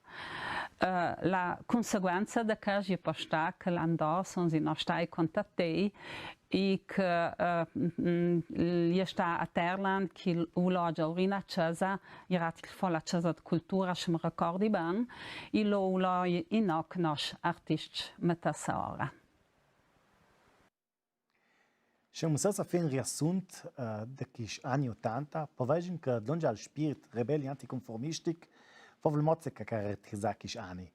Eh, la conseguenza de questa e po sta che l'an dor son si no stai contattei, i che, eh, mm, e sta a Terland, che u lo a giaurì na cesa, e rat che fo la cesa de cultura, se me ricordi ben, i lo u lo i, i no cnosc artiscj metassa ora. Se musassa fe un riassunt, eh, de quiscj ani otanta, po vegn che dlongia al spirt rebel e anticonformistic, fo vel mozze che a caraterizà quiscj ani.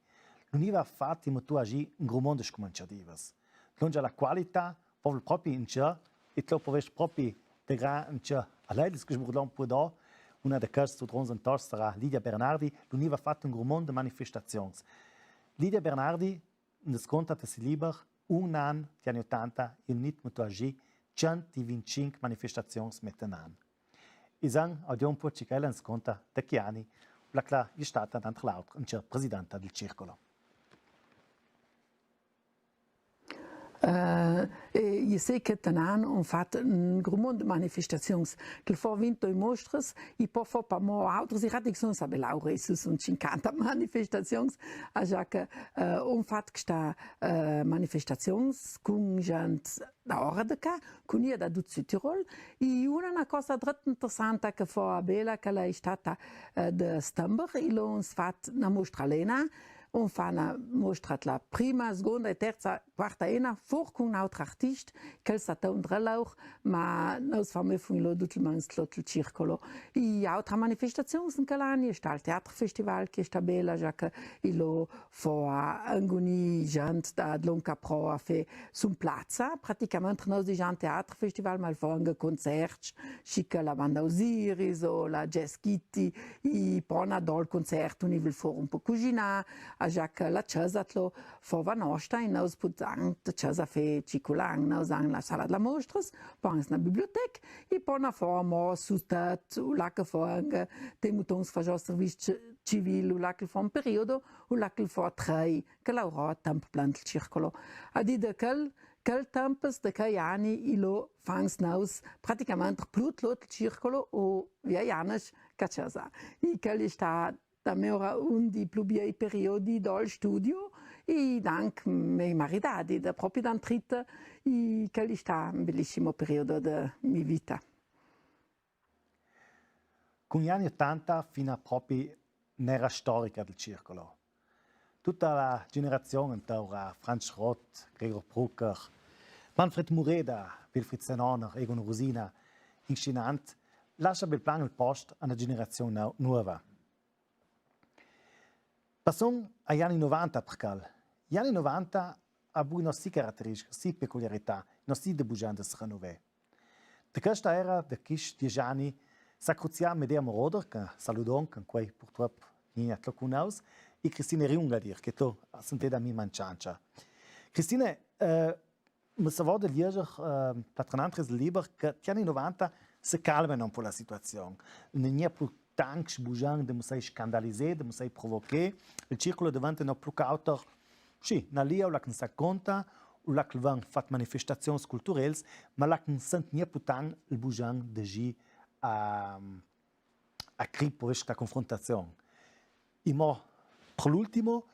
L'univa fat i mutu a gi un gru mond de scumanciadivas. Dlongia la qualità, fo vel propi in ce, e tlo po vest propi de gra in ce, a lei, che sburlon può do, una de queste sudrons in tos sarà Lidia Bernardi, l'univa fat un gru mond de manifestazions. Lidia Bernardi, ne sconta te si liber, un an, ti ani otanta, il nit mutu a gi, cent e vintcinc manifestazions met un an. Isan, audio un po ci che ella ne sconta, de chi ani, la cla e stata, tanto l'altro, in ce presidenta del circolo. Eh, e je se che ten an un fat un gru mond de manifestazions, che fo vintoi mostras, e po fo pamo autras, e radic son sa bel aure, su son cinquanta manifestazions, a già che, eh, un fat che sta, eh, manifestazions cun gent da ora de ca, cun ia da dut Südtirol, e una na cosa dret interessanta che fo a bela, che la e stata, eh, de stember, e lo un s fat na mostra lena, un fa na mostra dla prima, sgonda e terza, quarta ena, for cun n'auter artist, chel sa tondra l'aur, ma nous famè fun ilo dutelmans tlot el circolo. I autra manifestazion in chel ani e sta al Teaterfestival, che sta bela, già che ilo fo a anguni gent da dlonca pro a fè sun plaza, praticament nous digian Teaterfestival, ma el fo anca concerts, schi che la banda Osiris o la Jazz Kitty, i pona dol concert, un i vul for un po' cuginar, a già che la chesa tlo fova nosta, i nous pudan de chesa fè ciculan, nous an la sala dla mostras, po anca na biblioteca, i pona fo mo sustat, u là che fo anca te mutons fo giò serviz ci-, civil, u là che fo un periodo, u là che fo trei, che lauro a temp plen del circolo. A di de chel, chel tempos de chei ani ilo fans nous praticament plu tlot el circolo u via Janes ca chesa. I chel e sta da me ora un di plu biei periodi dol studio, i dank mei maridadi da propi d'antrita, i chel e sta un belisimo periodo de mi vita. Cun i ani otanta fina propi n'era storica del circolo. Tuta la generazion intor a Franz Schrott, Gregor Brucker, Manfred Mureda, Wilfried Senoner, Egon Rosina, inschinant, lascia bel plan el post a na generazion nau-, nuova. Passum ai ani novanta per chel. I ani novanta a bu i nossi carateristiche, nossi peculiarità, nossi de bugian de se renovè. De chesta era, de chescj diesch ani, sa cruzia Medea Moroder, che saludon, che quei purtrop gnigna tlo cun nous, i Christine Riungadier, che to senteda mi mancianza. Christine, eh, me savò de lieger, eh, patronantres del liber, che ti ani novanta se calmena un po' la situazion. N'è gnà plu tanc bugian de mussai scandalisè, de mussai provochè. El circolo deventa no plu cauter, sì, na lia, u là che s'acconta, u là che van fat manifestazions culturels, ma là che sent gnà plu tanc el bugian de gi a, a cri po vest la confrontazion. I mo, per l'ultimo,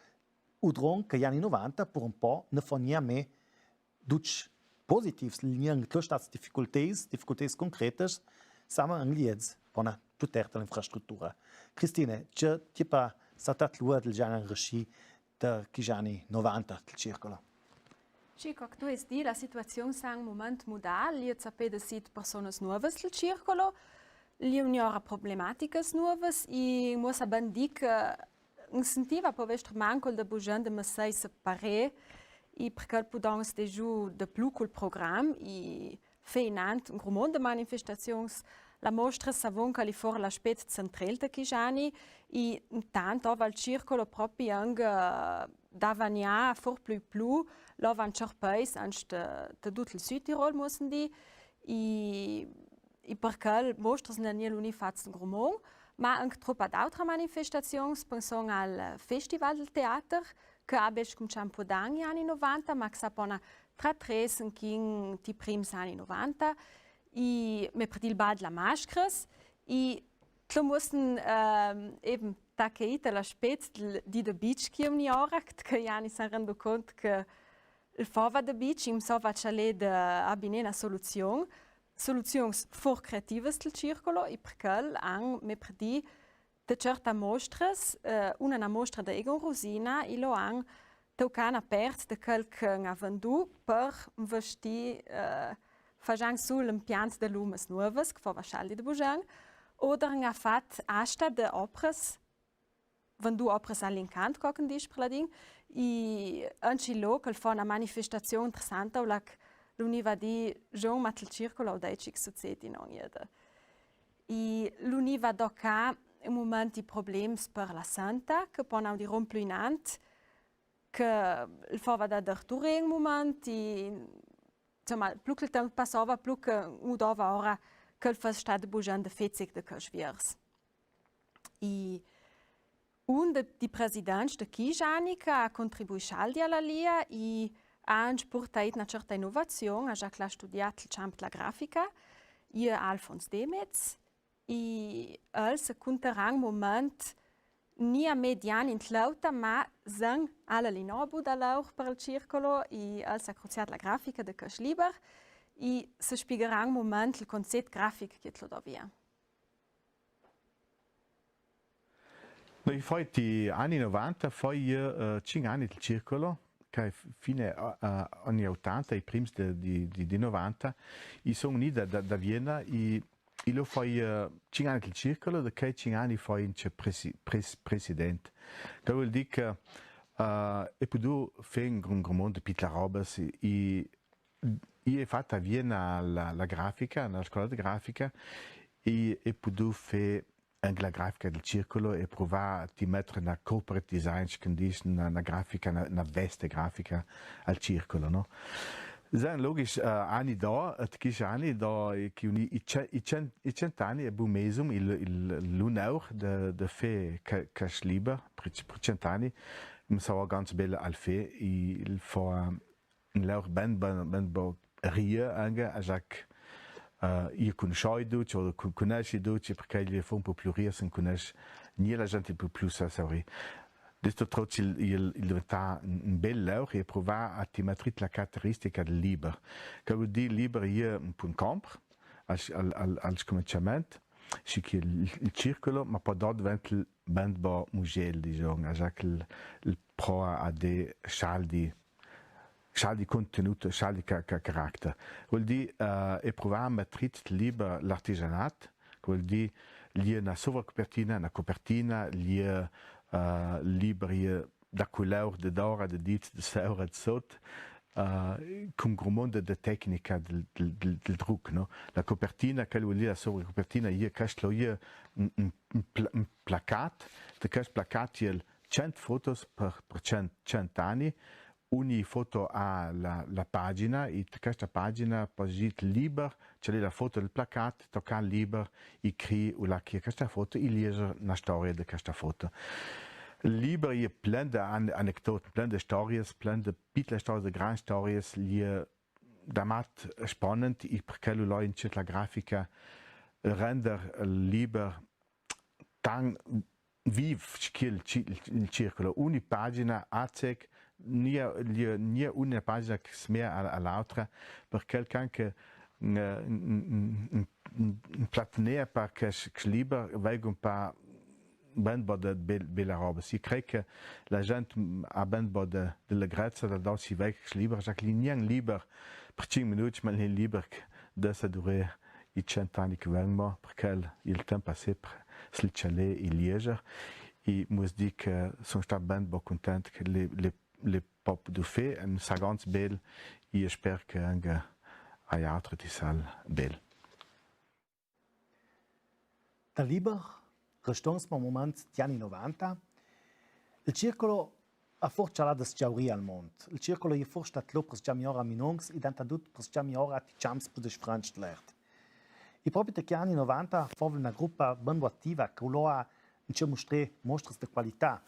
u dron che i ani novanta, per un po, ne fo gnà me ducj positivs, gnanc tlo stats difficulteis, difficulteis concretas, sama an liez, bona, plu tert l'infrastructura. Christine, ce tipa sa tat lua del già rescì de chei ani novanta del circolo? Sì, co che tu hes dì, la situazion s'ha un mument mudà, i è zapè de sid personas nuovas del circolo, i è uniora problematicas nuovas, i mo sa ben dì che in sentiva po vestr mancul de bugian de mussai se parè, i per chel pudons de giù de plu cul program, i fè inant un gru mont de manifestazions, la mostra savon che i è for l'aspet centrel de chei ani, i intant ova al circolo propi anca, eh, da vanià for plu plu, l'ovan cerpeis, anc de, de dut il Südtirol, mo sen dì, i, i per chel mostras n'han gnà l'uni fats un gru mont, ma anca tropa d'autra manifestazions, penson al Festival del Teater, che ha bes cumcià un po' d'ani, ani novanta, ma che s'ha pona tra tres, anchin ti prims ani novanta, i me per dì il bal dla mascras, i tlo mussen, ehm, eben, tache ite l'aspet del, di de beach che mi ora, che i ani s'han rendu cont che el fova de beach, i mi sova cialè de abinè na soluzion, soluzions for creativas del circolo, i per chel han me per dì de certa mostras, eh, una na mostra de Egon Rosina, i lo han tocà na pert de chel che n'ha vendù per investì, eh, fagian su l'impiant de lumas nuovas, che fova scaldi de bugian, oder n'ha fat asta de opras, vendù opras a l'incant, co che dis per ladin, i anci lo che el fo na manifestazion interessanta, u là che l'univa dì, Jean, ma tel circolo, u dai ce che sucedi, no, ieda. I l'univa docà un mument i problems per la santa, che po n'ha di rom plu inant, che el fova da derture un mument, i, insomma, plu che el temp passova, plu che u dova ora che el fos stat bugian de fezeg de chescj viers. I un de, di presidents de chei ani che ha contribuì scaldi a la lia, i ha anc purtà na certa inovazion, ha già cla studià il champ dla grafica, i Alfons Demetz, i els cunteran un mument, nia median in tlauta, ma sen ala linobu da laur per il circolo, i els ha cruzià la grafica de chescj liber, i se spiegaran un mument il concet grafic che tlo dovia. I fai, i ani novanta, fai, eh, cinc ani del circolo, che fine, eh, ani otanta, i prims de, di, di, di novanta, i son unì da, da, da Viena, i, i lo fai, eh, cinc ani del circolo, da chei cinc ani fai anche presi-, pres-, president. Che vol dì che, eh, e pudù fè un gr-, un grumont de pitlas robas, i, i, i è fata a Viena la, la grafica, la scola de grafica, i, e pudù fè anche la grafica del circolo e pruvà a ti metter na corporate design, che dis, na, na grafica, na, na veste grafica al circolo, no? Sen logisch, eh, ani do, eh, tchisch ani do, eh, che i, i ce-, i cent, i cent ani e bun mesum, il, il, l'uneur de, de fè ca-, casch liber, per, per cent ani, mi sava ganz bel al fè, i, il fa, eh, in leur ben, ben, ben bo rie anche, a Jacques, eh, i cunosci ducj, o cu-, cunosci ducj, perché i fa un po' plui rie, se cunosci, ni la gente un po' plui sa, sa rie. Desto troch il, il, il diventà un, un bel leur e pruvà a ti metter la caratteristica del liber. Che vol dì liber, i è un po' un campo, al, al, al, al scuminciament, sì che il, il circolo, ma po do diventa il ben bo mugel, diciamo, a Jacques il, il prova a dà scialdi scialdi contenut, scialdi ca-, ca-, caratter. Vol dì, eh, e pruvà a metter liber l'artigianat, che vol dì, i è na sovracupertina, na cupertina, i è, eh, liber, i è da culeur, de dora, de dit, de seura, de sot, eh, cun grumont de tecnica del, del, del, del druc, no? La cupertina, che vol dì la sovracupertina, i è casch lo, i è un, un, un pla-, un placat, de casch placat i è cent fotos per, per cent, cent ani, uni foto a la, la pagina, i, questa pagina, po' zit liber, ce l'è la foto del placat, tocà liber, i cri, u la, chi è questa foto, i lieger na storia de questa foto. Liber i è plen de an-, anecdote, plen de storias, plen de pitlas storias, de grande storias, i è damat spannend, i perché lu lo in la grafica, render liber tan viv che il ci-, il circolo, uni pagina, azec, nia, nia, nia una pagina che smea a, a l'autra, perché el can che, mm, mm, mm, mm, platnea par che s-, che liber vegum pa ben bo de bel-, bela roba. Si crei che la gent, mm, a ben bo de, de la grezza, da do si vec liber, già che li nian liber per cinc minuts, ma li liber che de sa dure i cent ani che vegn, ma perché il, il temp a sempre sliccialè i lieger, i mus dì che son stà ben bo cuntent che le, le, le pop du fe, en sa ganz bel, i sper che anche ai altri ti sal bel. Da liber restons par un moment ti ani novanta. Il circolo a forse là da sgiaurì al mont. Il circolo è forse stat lo per sgiamiora minongs e dantadut per sgiamiora ti ciams per disfranc l'ert. E proprio ti ani novanta fova una gruppa ben attiva che voleva ince mustrè mostras de qualità.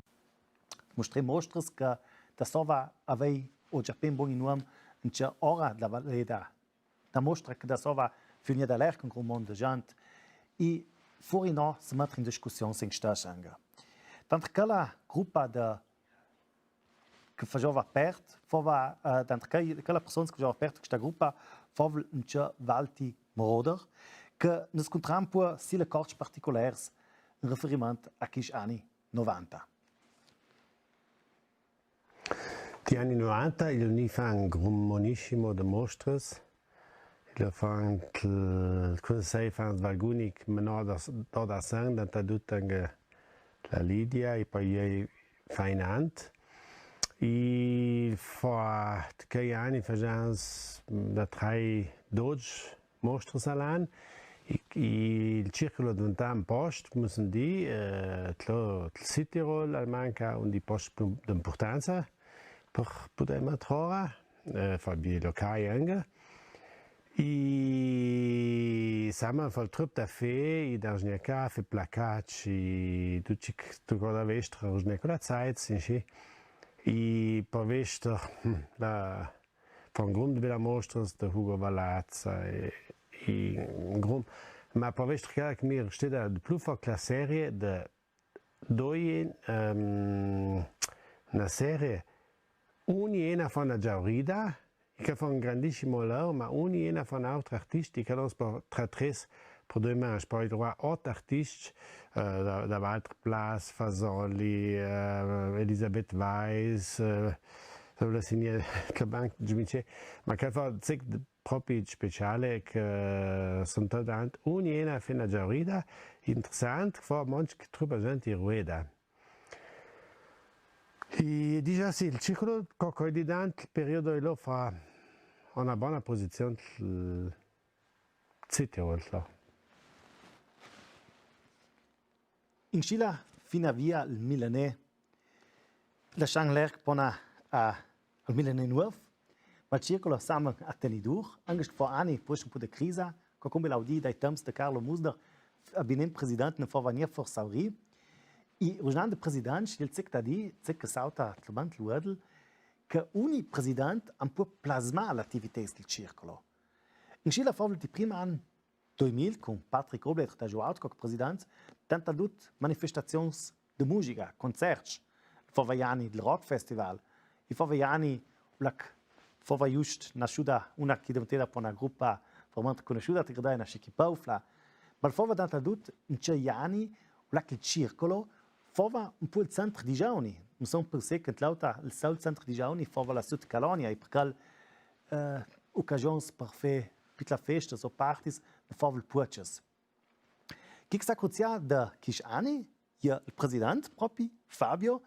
Mustrè mostras che da sova avei o già ben bon in uom ince ora da valeda. Na mostra che da sova furnia da ler cun un mont de gent. E furino se metter in discussiun sen sta sanga. Tanto che la gruppa de, che faceva part, fova, eh, tanto che, che la persona che faceva part de questa gruppa, fova ince Walti Moroder, che ne scuntram pur si le corts particulars in riferiment a quiscj ani novanta. Ti ani novanta, i ni fan grumonisimo de mostras. I fan, cun se fan Valgunic, ma no da, da, da san, da, da dut anche la Lidia, e po i fa in ant. I fa, che ani facians da trai dodge mostras a l'an. I, i, il circolo deventà un post, mus dì, eh, tlo, tl Südtirol, al manca un di post plu d'impurtanza per puder matrora, eh, fa bi locai anche. I sama fa il trup da fe, i da sgnacà, fe placacci, tu ci, tu cosa vestra, sgnacà la Zeit, sì, sì. I po vestra, hm, la, fa un grum de bela mostras de Hugo Valazza e, e un grum. Ma po vestra che mi resteda de plu fa la serie de doi, ehm, na serie, uni ena fa na giaurida, che fa un grandissimo lavoro, ma uni ena fa n'autra artistica, no, tra tres Par doi mans, par i truvà ot artiscj, eh, da, da Walter Plass, Fasoli, eh, Elisabeth Weis, eh, so la signè banc, mi dice, ma che fa, zec propi speciale che, eh, son tadant, ogn'ena fina giaurida, interessant, che fa manc che troppa gent i rueda. E digià sì, il circolo, co, co di dant, il periodo e lo fa una bona posizion, il, Zittirolt, là. Inscì la fina via al milanè, lascian l'erc pona a, al milanè nuov, ma il circolo samen a tenidur, anche se fo ani, po un po de crisa, co come l'audi dai temps de Carlo Musder, a binem president ne fo vegner for saurì, e ruginan de president, il zec da di, zec che sauta tlubant l'uodel, che ogni president am può plasmà l'attività del circolo. Inscì la fo il prim an doi mil, cun Patrick Oblet, da giuaut co president, tanta dut manifestazions de musica, concerts, fo vaiani del Rock Festival, e fo vaiani, ulac, fo vai just nasciuda una chi deventeda po una gruppa veramente conosciuda, te credai, una Shiki Paufla, ma fo va tanta dut, in ce ani, ulac il circolo, fova un po' il centro di giovani, non so perché che l'auta, il sol centro di giovani fova la Sud Calonia, e perché, eh, occasioni per fare piccole feste o parties, ne fova il puocces. Chi sta cruzià da quindici anni, il presidente proprio, Fabio,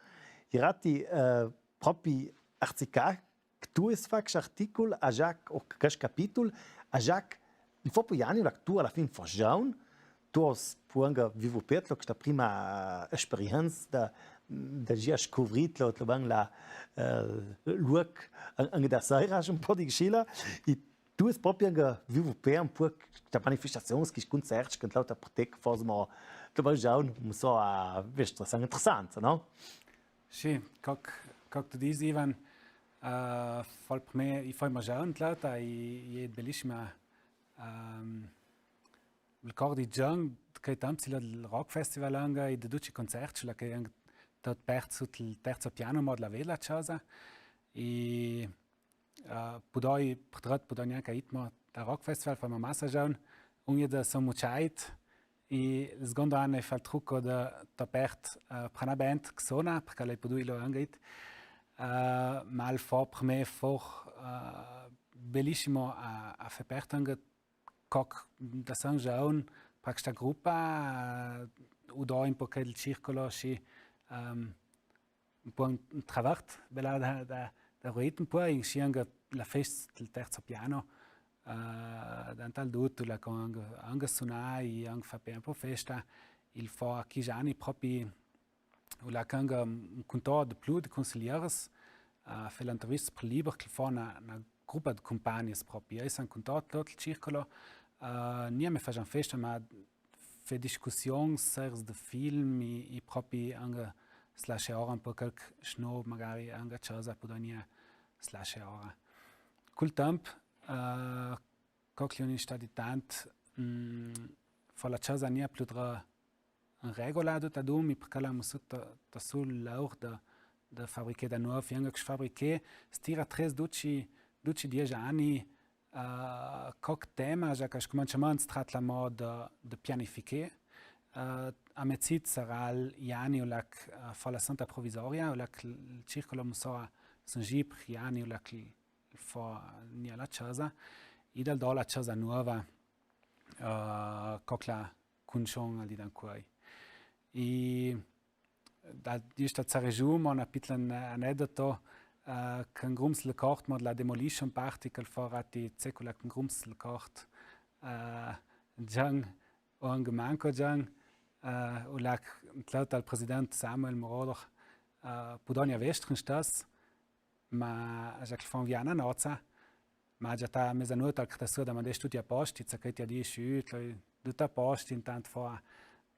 i rati, eh, proprio arzicà, che tu es fac articul, a Jacques, o che capitol, a Jacques, il fo po ani, là che tu a la fin fo giovin, tu as po anca vivu per te, questa prima, eh, esperienza da, da già scuvrir, lo, lo ban la, eh, luoc, an-, anca da saira, un po' di scila, e tu es proprio anca vivu per un po' questa manifestazione, che concerti, che l'auta per te, che fosimo, lo ban giovin, non so, a vestra, interessante, no? Sì, co, co tu disis, Ivan, eh, fo per me, i fo magià un tlata, e, e è bellissima, ehm, il cor di Gian, che tanto si il Rock Festival anca, e de duci concerti, là che anca tot perso, il terzo piano, mo della vella casa, e Eh, pudoi, purtroppo, pudoi gnanca it mo da Rock Festival, fo massa giovin, un je da so mucciait, e il secondo anno fo il trucco da, da pert, eh, per una band che sona, perché lei pudoi lo anca it. Eh, ma il fo per me for, eh, bellissimo a, a far pert anca co, da so giovin, per questa gruppa, eh, u do un po' che il circolo, sì, ehm, un po' un, un travert, bella da, da, da ruit un po', inscì anca la festa del terzo piano, eh, da tal dut, là che anca, anca sunai, anca fa un po' festa, il fo a quindici anni proprio, là che anca un cuntor de più de consiglieres, eh, fa l'intervista per Liber, che fo una, una gruppa de compagnis proprio, e san cuntor tot il circolo, eh, gnà me fagian festa, ma fa discussioni, series de film, e, e proprio anca slasce ora un po' qualche snob, magari anca a casa, pudoi gnà slasce ora. Cul temp, eh, co che l'università di tant, mm, fo la casa gnà più tra in regola dut adun, mi perché l'amo sutta, ta sul laur da, da fabriche da nuov, e anca che fabriche, stira tres duci, duci dieci anni, eh, co che tema, già che al scumanciamint si tratta la moda de pianifiche, eh, a mezit sarà i ani là che, eh, fo la santa provisoria, là che il circolo mussò a San Gipri, i ani là che fo gnà la casa, e dal do la casa nuova, eh, co che la cunson al di d'ancuoi. E da, giusto a Zaregiu, mo una piccula an-, anedoto, eh, che in Grums le Cort, mo la demolition party, che fo rati zecula che in Grums le Cort, eh, Gian, o anca manco Gian, eh, u là che, tlata al president Samuel Moroder, eh, pudoi gnà vestri in stas, ma già che fo via una nozza, ma già ta mezanot al creta su, da ma dest tuti a post, i zaccheti a di sciut, dut a post, intant fo,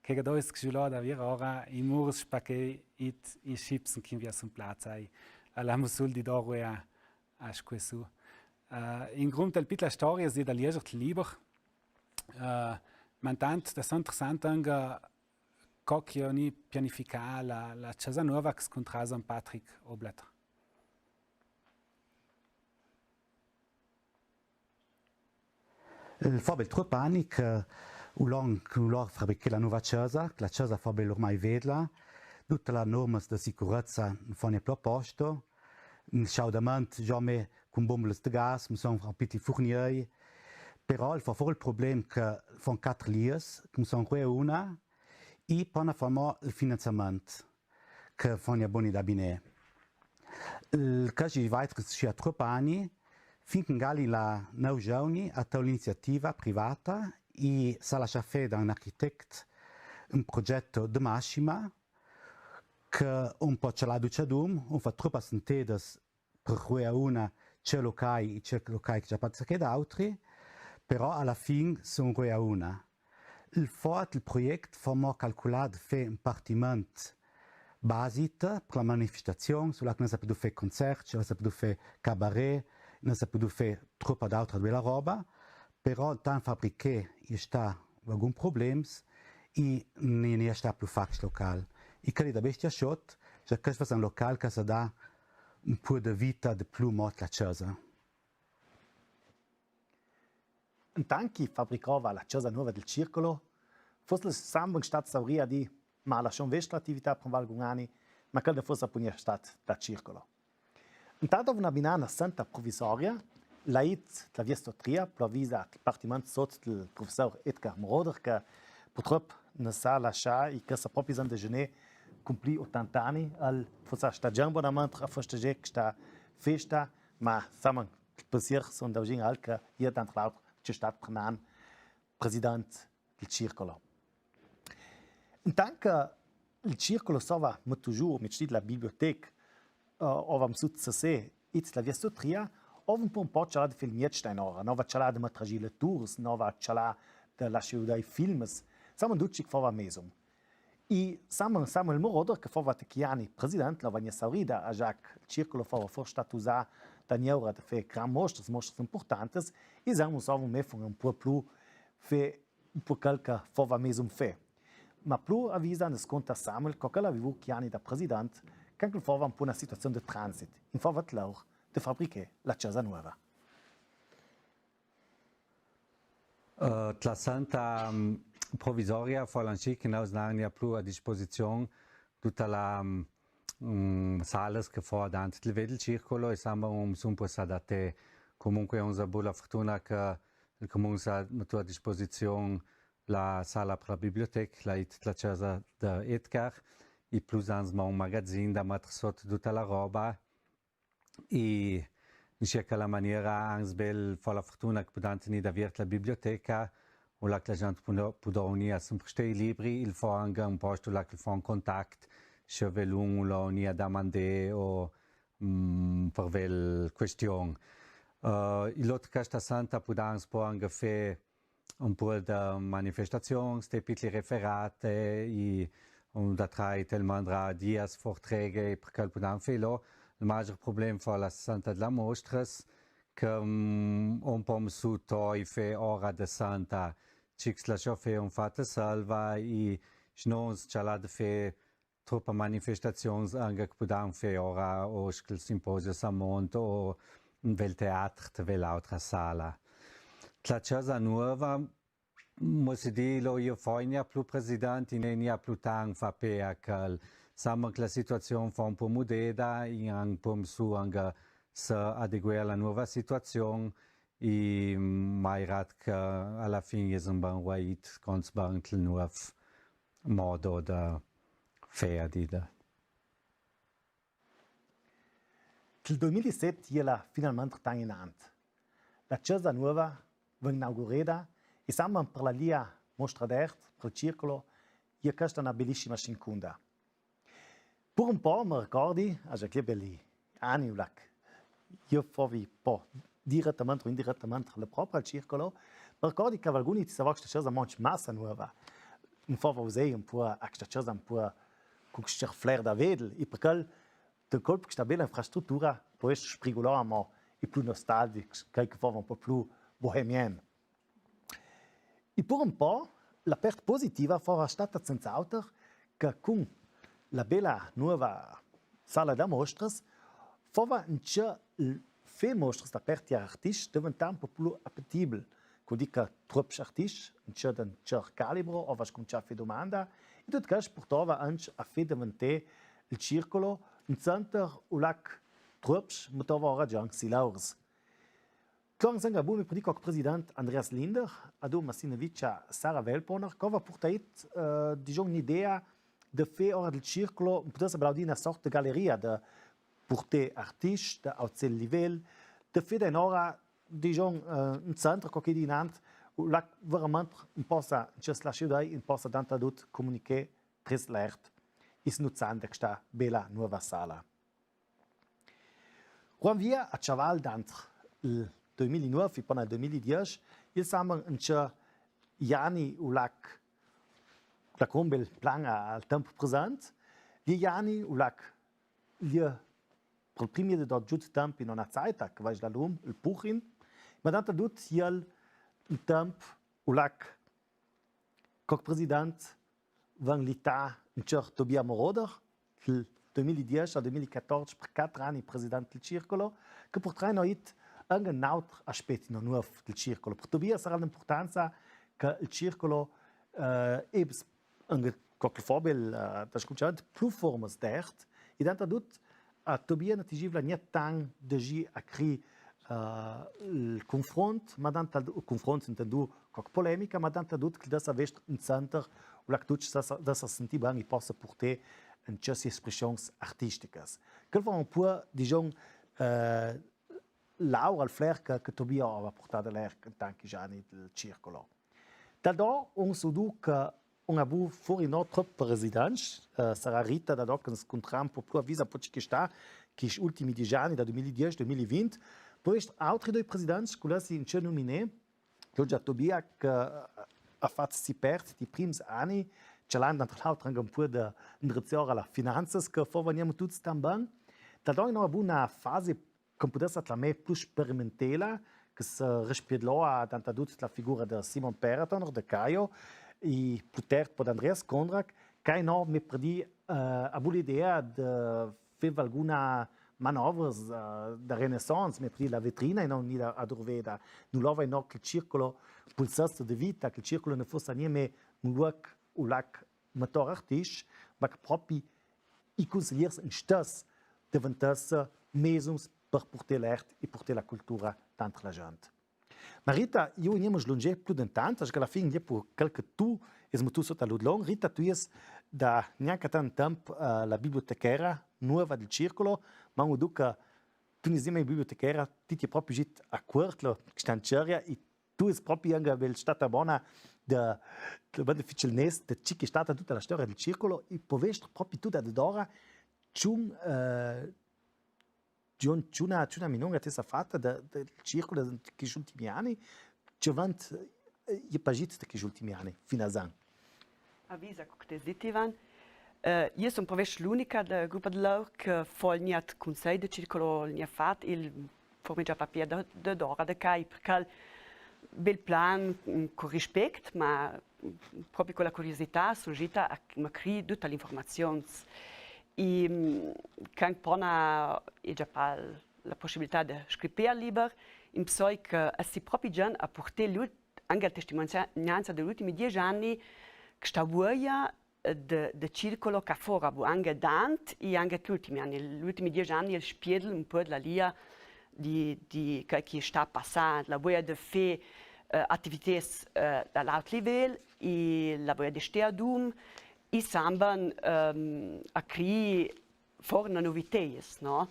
che ga dois che giulò da vir ora, i murs spache, it, i chips che via sun plazza, e l'amo sul di dorue a, a scuè su. Eh, in grund del pitla storia si da lieger il liber, eh, ma intant da so interessant anca co che oni pianifica la, la casa nuova che scuntrasa in Patrick Oblet. Il fo bel trupp ani che U lon, u lon fabrichè la nova cesa, la cesa fò bel ormai vedla, dutas las normas de sicurezza no fò gnà plu posto, in sciaudament jamé cun bombolas de gas, ma son un piti furniei, però el fò for el problem che fon quatro lias, che son rueuna, e po no fò mo el finanziament che fon gnà boni da binè. El caso i va a scia tropi ani, fin che gali la nau giovani a tau l'iniziativa privata e sa lascia fè da un architet un progetto de massima che un po' ce l'ha duciadum, un fa tropas intedas per rueuna ce locai e ce locai che già pazza che d'autri, però alla fin son rueuna. El fat, el proiect, fò mo calculà de fè un partiment basic per la manifestazion, su là che no s'ha pudù fè concerts, no s'ha pudù fè cabaret, no s'ha pudù fè tropa d'autra bela roba, però tant fabrichè i è stà vagun problems e no i è stà plu fac local. E quel da bestia sciot, già che fas un local che sa dà un po' de vita de plu mot la cesa. Intant che i fabricava la cesa nuova del circolo, fosse sambon stat saurì a dì, ma lascion vest l'attività per valgun ani, ma quel de fosse appunto stat da circolo. Intant una binana santa provisoria, la it la via Stotria, plu avisa il partiment sot del professor Edgar Moroder, che purtrop no s'ha lascià e che sa proprio in de gener cumplì ottanta ani, al fosse sta già bonamente a festegiar sta festa, ma sambon il pensier son da vegin al che i è tant l'altro, c'è stat per un an president del circolo. Intant che il circolo sova mo toujours, mi ci la biblioteca, eh, ova mo sut se se, it la via Stotria, ova un po' un po' cialà de filmietsch da in ora, nova cialà de matragile tours, nova cialà de la ciudad dei films, sambon ducc che fova mesum. E sambon, Samuel Moroder, che fova techiani president, la vegna saurida a Jacques, il circolo fova for stat usà da niaura de fè gran mostras, mostras importantas, e sambon sova me fon un po' plu fè un po' quel che fova mesum fè. Ma plu avisa ne sconta Samuel, co quel aveva chiani da president, che anche fova un po' una situazione de transit, in fova tlor de fabriche la cesa nuova. Eh, la santa, mm, provisoria fo lansì che no s'han gnà plu a disposizion tutta la, mm, mm, salas che fo adant del vedel circolo e samba un sun po sa da te. Comunque un sa bula fortuna che il comun s'ha mettu a disposizion la sala per la biblioteca, la it la cesa de Edgar, e plus ans ma un magazin da metter sot tutta la roba. E in cerca la maniera ans bel fo la fortuna che pudan tegnir daviert la biblioteca, u là che la gent pudo, pudo unir a s'imprestà i libri, il fo anca un posto là che fo un contact, se ve lun u là unir a damandar o, mm, per vel question. Eh, e l'ot questa santa pudans po anca fè un po' de manifestazions, de pitli referate, e un da trai tel mandra dias vorträge, e per quel pudan felo. Il maggior problem fo la santa de la mostras, che, mm, un po' su toi fè ora de santa, cics la ciò fè un fate salva, e snons cialà de fè tropa manifestazions anca che pudan fè ora o schel simposio Samont o vel teater, te vel autra sala. La cesa nuova, mo si dilo, io fo gnà plu president, e gnà plu tan fa pe a quel. Samba che la situazion fo un po' mudeda, e un po' su anca se adeguer a la nuova situazion, e mai rat che alla fin jesem ben uait, cons ben il nuov modo de fea dida. Til doi mil e set jela finalment tan inant. La cesa nuova ven inaugureda e samba per la lia Mostra d'Art, per il circolo, e questa una bellissima scincunda. Pur un po' me ricordi, a già che belli ani là che io fovi po' direttamente o indirettamente la propria al circolo, me ricordi che valguni ti saveva che sta cesa monch massa nuova. Un po' usei un po' a sta cesa un po' cu sta flair da vedel, e per quel te colp che sta bella infrastruttura po' esser sprigulà, ma i più nostalgics, quei che fova un po' più bohemien. E pur un po', la part positiva fova stata senz'auter che cun la bella nuova sala da mostras fova anca il fè mostras da part dei artists deventà un po' più appetibel, co dica, trops artiscc, in ce, in ce calibro, ova scuminçà a fé dumanda, e dut chest purtava ancja a fé deventer il circolo, in center, u lac trops, metova ora già ancja i laurs. Clor anzanga bu me predi co president Andreas Linder, adun massina vicia Sara Welponer, co ova purtait, eh, dijon, un'idea de fé ora dil circolo, un putesse blau dì una sorta de galeria de purtè artiscc de auzel livel, de fé de ora, dijon, eh, un center, co chi dinant, u lac veramente un possa, in ce slasciu dai, un possa dantadut comunichè tris l'ert, isnuzzant de chesta bela nuova sala. Quant via a chaval dantr il doi mil e nuov e pona il doi mil e diesch, il saman in ce Jani u lac, la combel plan al temp present, li Jani u lac, li per il primi de dot giut temp in ona zaita, che vais la lum, il Puchin, ma dantadut iel in temp u lac co president van lità in cer Tobia Moroder, dal doi mil e diesch al doi mil e catordis, per quatr ani president dal circolo, che purtraina ait anca un autr aspet, no, nuov dal circolo. Per Tobia sarà l'impurtanza che il circolo, eh, e anca co che fobel, eh, da scuminçament, plui formas d'ert, e dantadut a Tobia na ti givla gnà tant de gi a cri, eh, il confront, ma dantad-, il confront intendù co polemica, ma dantadut che dessa vestr un center u lac ducc dessa, dessa sentì ben e possa purtè in ce si espressiuns artisticas. Che fa un po', dijon, eh, l'aura, il flair che, che Tobia ova purtà de l'ert in tanti ani dal circolo. Dal do, un sudu che un abu fori no trop presidents, eh, sarà Rita, dal do che scuntram po plui a vista po ci che sta, chescj ultimi diesch ani, da doi mil e diesch, doi mil e vint, po vestr autri doi presidents, culà si in ce nominé, Claudia Tobia, che, eh, a fat si pert di prims ani, ce l'an, tra l'altro, anca un po' de, in direzion a la finanzas, che fova gnà tuts tan ben. Dal do in una buna fase che un pudess atlamè plui sperimentela, che se rispiedloa dantadut la figura de Simon Peraton, de Caio, e plui tert po d'Andreas Konrak, che no, me predi, eh, abu l'idea de fé valguna manovras, eh, de renaissance, me predi la vetrina, e no ni la adurveda, nu lova e no che il circolo pulsesse de vita, che il circolo ne fosse gnà me un luoc, u lac metor artiscc, ma che propi i cunsigliers in stess deventesse mesums per purtè l'ert e purtè la cultura dantr la gent. Ma Rita, jo gnemo slungè plui de tant, che a la fin gnemo po quel che tu es metù sot a l'udlon. Rita, tu es da gnanca tant temp, eh, la bibliotechera nuova dal circolo, ma un du che tu n'es gnà bibliotechera, ti ti è propi git a cuor, lo, stanceria, e tu es propi anca bel stata bona de, de, de ficiul nes de ci che è stata tuta la storia dal circolo, e po vestr propi tu da dora, ciun, eh, ciun, ciuna, ciuna minonga te sa fata de, dal circolo de chescj ultimi ani, ce vant, eh, e pagit de chescj ultimi ani, fin a zan. Avisa co che te zit, Ivan. Eh, jo son po vestr l'unica de grupa de laur che fo gnà cunsei de circolo, gnà fat, il formeggia papier de, de dora de cai, perché bel plan, mm, co rispet, ma, mm, propi co la curiosità, son gita a, ma cri duta l'informazions. E, mm, can pona, e già pa la pussibilità de scripè al liber, in psoi che a si propi già a purtè l'ult-, anca la testimonianza de l'ultimi diesch ani, che sta vuoia de, de circolo ca fora, bu, anca dant, e anca l'ultimi ani, l'ultimi diesch ani, el spiedel un po' la lia di, di quel che sta passà, la vuoia de fé, eh, attivités, eh, da l'aut livel, e la vuoia de stè adum, e samban, ehm, a cri for na novità, no?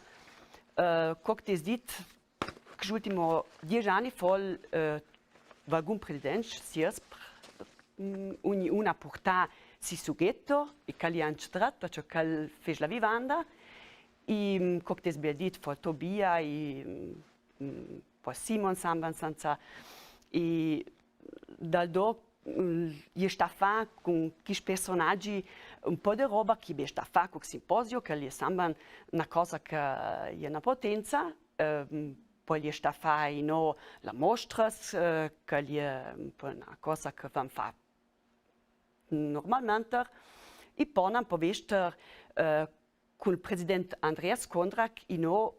Eh, co che te zit, chescj ultimi diesch ani fo, eh, vagun presidents, si es, mm, ogni una purtà si sughetto, e che li ha incentrà, ciò che fece la vivanda, e, mm, co che te zit, fo Tobia, e, mm, mm, po Simon Samban senza, e dal do, mm, e sta fa cun chescj personagi un po' de roba che e sta fa cul simposio, che li samban na cosa che e na potenza, ehm, po e sta fa, no, la mostra, eh, che e un po' na cosa che van fa normalmente, e po un po' vestr, eh, cul president Andreas Kondrak, e no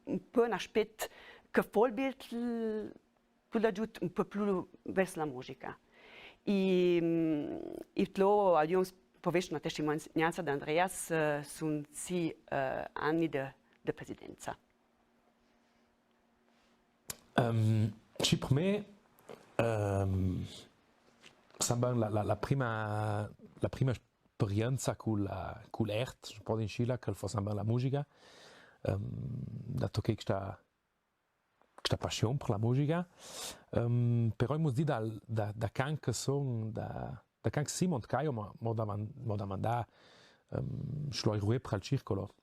un po' un aspet che fo bel, pus d'agiut, un pò plu vers la musica. E, mm, e tlo, adio, pò vèr una testimonianza d'Andreas, eh, sun sei, eh, ani de, de presidenza. Ehm, sì, per me, ehm, sembra la, la, la prima, la prima sperienza cul, cul ert, se pò dì inscì, che fo sembra la musica, ehm, da tochè chesta, chesta passion per la musica. Ehm, però i mus dì da, da, da can che sun, da, da can che Simon Caio m'ha, m'ha daman-, m'ha damandà, ehm, se l'ho rue per al circolo,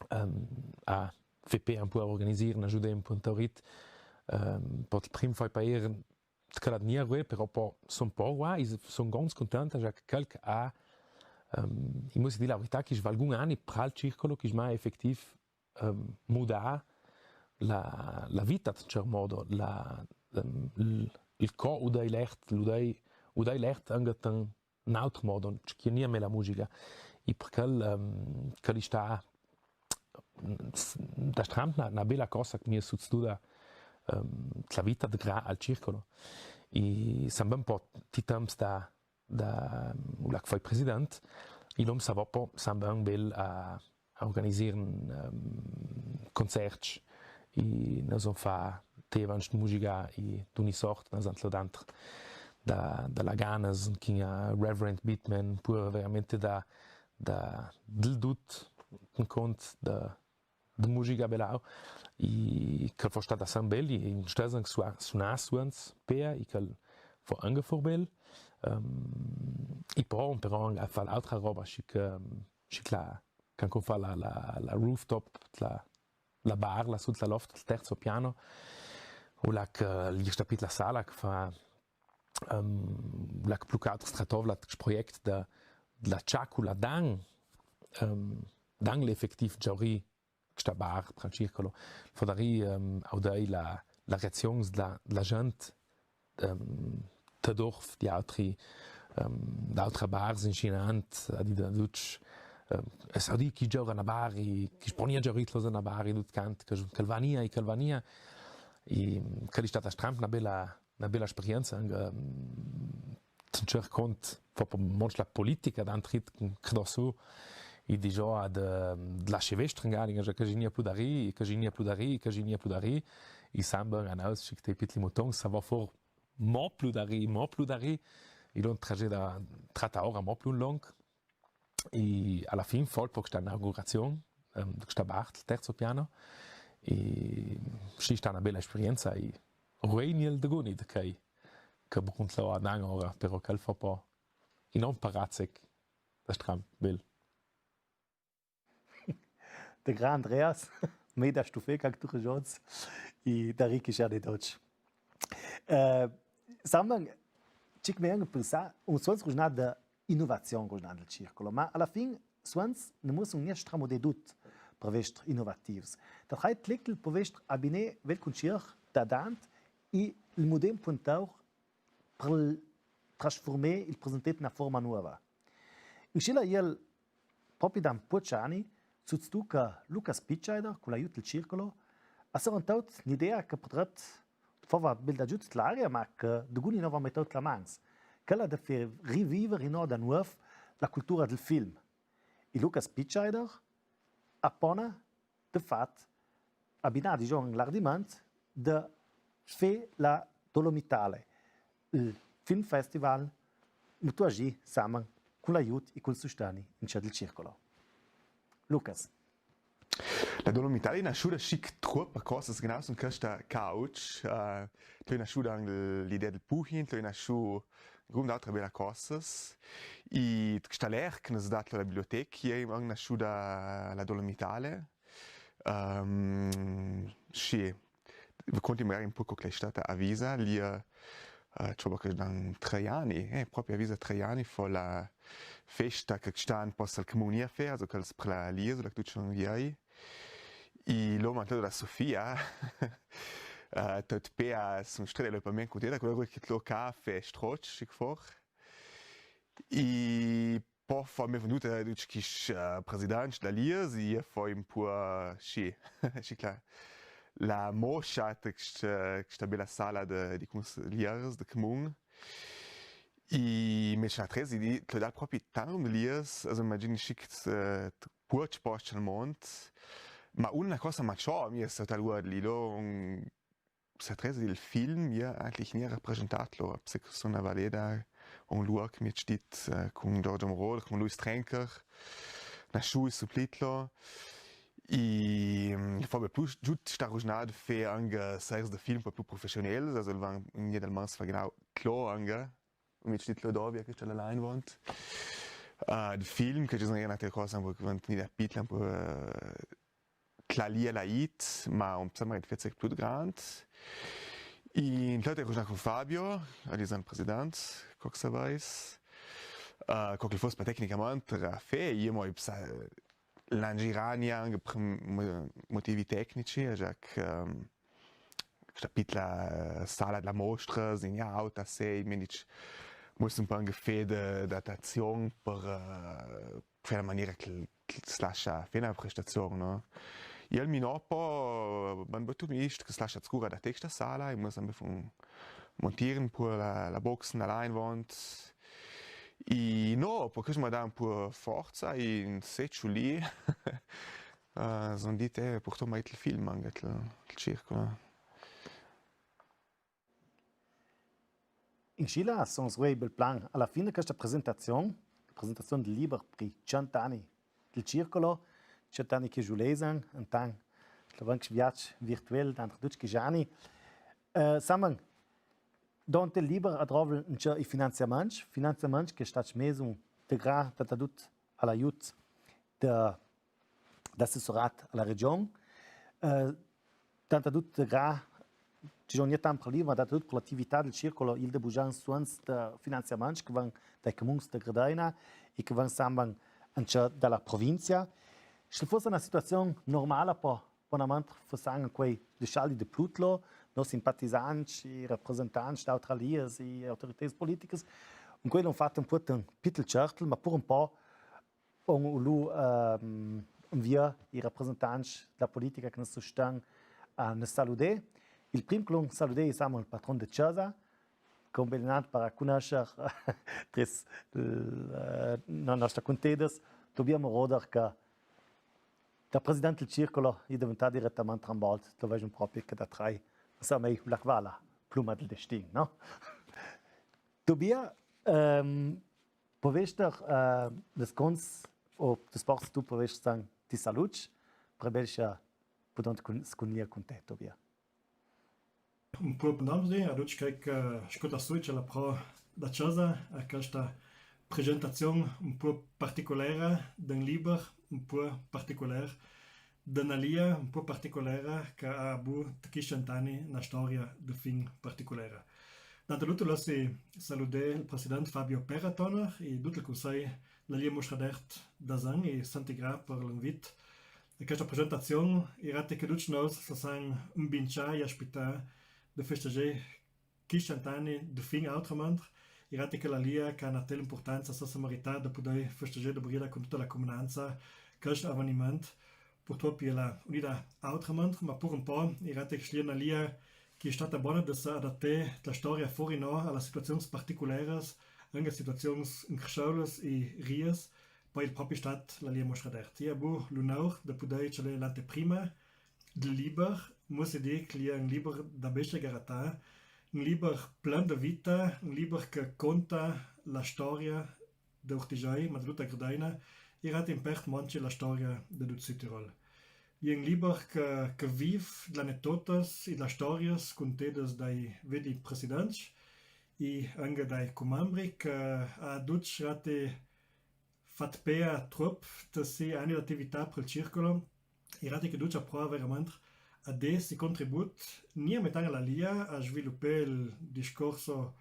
ehm, a fé pè un pò a organizir, n'agiudè un pò un taurit, ehm, pò il prim fai paer che l'ha gnì rue, però pò sun pò rue, i sun gronds contents, già che quel che ha, ehm, i mus dì la verità, che i svalgun ani per al circolo, che i m'ha efectiv, ehm, mudà la, la vita, in un cert modo, la, ehm, il, il co u dai l'ert, u dai, u dai l'ert anche tan un autr modo, ce che gnì a me la musica. E per quel, ehm, quel i sta, mm, s-, da stramp una, una bela cosa che mi è succeduta, ehm, la vita de gra al circolo. E sembra un pò ti temps da, da, u là che fai president, e l'om sava pò, sembra un bel a, a organizir, ehm, concerts, e nus om fa tevangs de musica e d'ogni sort, nus om tlo dentro da, da laganas, chin a Reverend Beatman, pur veramente da, da, del dut, un cont da, de musica belau, e che fo stà da sembel, e in stessan sua-, sunà suons pea, e che fo anche for bel, ehm, e pò, però, a fa l'autra roba, schi che, schi che la, che anche fa la, la, la rooftop, la, la bar, la sut la loft, il terzo piano, u là che, eh, i sta pì la sala che fa, ehm, u là che plu che altro stratovla, che proiect da, da ciacula dan, ehm, dan l'efectiv giaurì, chesta bar, per al circolo. Fodaria, ehm, audei la, la reazion dla, dla gent, ehm, te Dorf, di autri, ehm, d'autra bars insinant, a dì da ducc, ehm, e s'audì chi giaura na bar, e chi sponia giaurì tlos na bar, e dut cant, che, che vania, e che vania. E, ehm, quel è stata stramp na bela, na bela sperienza, anche, ehm, te cercont, fo po monch la politica d'antrit, credo su, e digiò ad, ehm, dla Silvestre, magari, che, che gni a plu da ri, che gni a plu da ri, che gni a plu da ri, e sembra a nus, schi che te pitli mutons, sava for mo plu da ri, mo plu da ri, e l'on traje da, tratta ora mo plu longh, e a la fin fo po chesta inaugurazion, ehm, de chesta bar, il terzo piano, e sì stà na bela sperienza, e ruegnel de gunid, che, che bruntlo a nan ora, però quel fo po, e non parazec, da stramp bel. De gran Andreas, mei da stufeca che tu regions, e da ri che sia de doc. Eh, Saman, ce che mi vien a pensà, un suonz rugnà de inovazion rugnà del circolo, ma a la fin suonz ne muossan gnà stramò de dut per vestr inovativs. Da trai tlectel per vestr abinè vel cuncir da dant e il mudem puntaur per trasformè il presentet in una forma nuova. Inscì l'è el propi da un può d'ani succeduo che Lukas Pitscheider, cun l'aiut del circolo, a s'è rentù l'idea che pudret fava bel d'agiut l'aria, ma che deguni no va metut la mans. Quella de fer riviver inò da nuov la cultura del film. E Lukas Pitscheider a pona de fat, abinà, digion, l'ardiment de fé la Dolomitale, il film festival, mutuagì saman cun l'aiut e cul susteni inscì del circolo. Lukas. La Dolomitale l'è nasciuda schi che troppe cosas, genau, sun chesta cauch, eh, l'è nasciuda anche l'idea del puhin, l'è nasciuda grum d'altre belle cosas, e chesta l'è che nus dat la biblioteca, e è anche nasciuda la Dolomitale, Ehm, sì. Ve conti magari un poco che l'è stata a Visa, l'è, eh, ciò che dan tre ani, eh, proprio a Visa tre ani, fo la festa che stan po sal comunia fer, also che per la Liesa, la tuccion viei. E l'ho mandato da Sofia, eh, tot pea, sun strada, l'ho per me contenta, quello che lo caffè, stroc, schic for. E po fo me venduta, eh, ducc chescj, eh, presidents da Liesa, e fo un po', eh, schi, schi clar. la moscia, chesta, chesta bela sala de, de cunsigliers, de cumun. E me sciatresi di, di, di propi tant de liers, also imagini schi, eh, puci posti al mont, ma una cosa, ma ciò, mi so tal guardi, lo, un, sciatresi del film, mi, eigentlich nie rapresentà, lo, se che so una valeda, un luoc, mi stit, eh, cun Giorgio Moroder, cun Luis Trenker, nasciui su Plitlo, e, mm, fo be plu giust sta rugnà de fè anca series de film po plu professionels, also, el van in Niedermanns fa genau tlo anca, mi stit tlo dovia, che sta la Leinwand, eh, de film, che ci son un'altra cosa, un po', che van tenir a pitla, un po', eh, tla lia la it, ma un pezzo magari fece più grande. In tante rugnà cun Fabio, Alisan president, co che savais. Eh, co che fosse per tecnicamente, Rafè, io mo, sa, l'angirania anche per mo-, motivi tecnici, già che, ehm, questa pitla, eh, sala dela mostra, signa auta, sei, mi dice, mo un po' anche fede, datazione per, eh, fè la maniera che, che si lascia fè una prestazione, no? E al minopo, ban botto misto, che si lascia scura da testa sala, e mo sempre fu un montieren pur la, la box, una Leinwand. E no, perché mi dà un po' forza, e in se ciuli, eh, son dite, eh, porto mai il film, anche il, il circolo. Inscì là, son sguei bel plan. Alla fine de questa presentazion, presentazion del liber pri cent'ani del circolo, cent'ani che giulesan, antan, la banc viac virtuel, tant duc che giani. Eh, saman, dont il liber adrovel anca i finanziaments, finanziaments che stat mesun de gra, da, da dut all'aiut de, d'assessorat alla region. Eh, tant da dut gra, ci son nie tant per lì, ma tant da dut per l'attività del circolo, il de bugian suons de finanziaments che van dai comuns de Gradaina e che van samban anca dalla provinzia. Se fosse una situazion normala, po bonamant fossan quei de Sciali de Plutlo, no simpatizants e rapresentanti d'autras lias e autoritads politicas. Un quei l'han fat un po' un pitel certel, ma pur un po' on lu, ehm, invia i rapresentanti della politica che ne sustan a ne saludè. Il prim che l'han saludè è Samuel, patron de casa, Combinant per cunnoscer tris, eh, no, nostra cuntedas, Tobia Moroder, che da president del circolo è diventà direttamente rambolt, lo vegion propi che da trai, insomma, è la quala pluma del destin, no? Tobia, ehm, povester, eh, des cons, o des ports tu povester san ti saluts, prebelscia pudont cun, scunlia cun te, Tobia. Un po' pnamzi, a ducj chei che scuta sui ce la pro da casa, a questa presentazion un po' particolera, d'un liber un po' particoler, d'una lia un po' particolera, che ha abu tchi cent'ani una storia de fin particolera. Dante lutu lassi saludè il president Fabio Peratoner e dut il cunsei la lia Mostra d'Art da Zan e santi gra per l'invit. E questa presentazion, irate che ducj nous s'han imbincià e aspittà de festeger chi cent'ani de fin autrament, irate che la lia che ha una tela impurtanza sa sa marità de pudei festeger de brida cun tutta la cumunanza quest aveniment. Purtroppo e la unida autrament, ma pur un po', irate che sia una lia che è stata bona de sa adattè la storia fori no a la situazions particuleras, anche situazions incresciulas e rias, poi il propi stat la lia Mostra d'Art. E abu l'unor de pudei ce l'è l'anteprima del liber, mo si dì che l'è un liber da bestia garatà, un liber plen de vita, un liber che conta la storia de Urtigiai, ma de tutta Gradaina, irate in pert monci la storia de dut Südtirol. L'è un liber che, che viv de la anetotas e de las storias cuntedas dai vedi presidents e anche dai cumambri che ha ducj rati fat pea truop de si ani d'attività per il circolo, irate che ducj a prova veramente a dè si contribut, nie metan la lia a sviluppà il discorso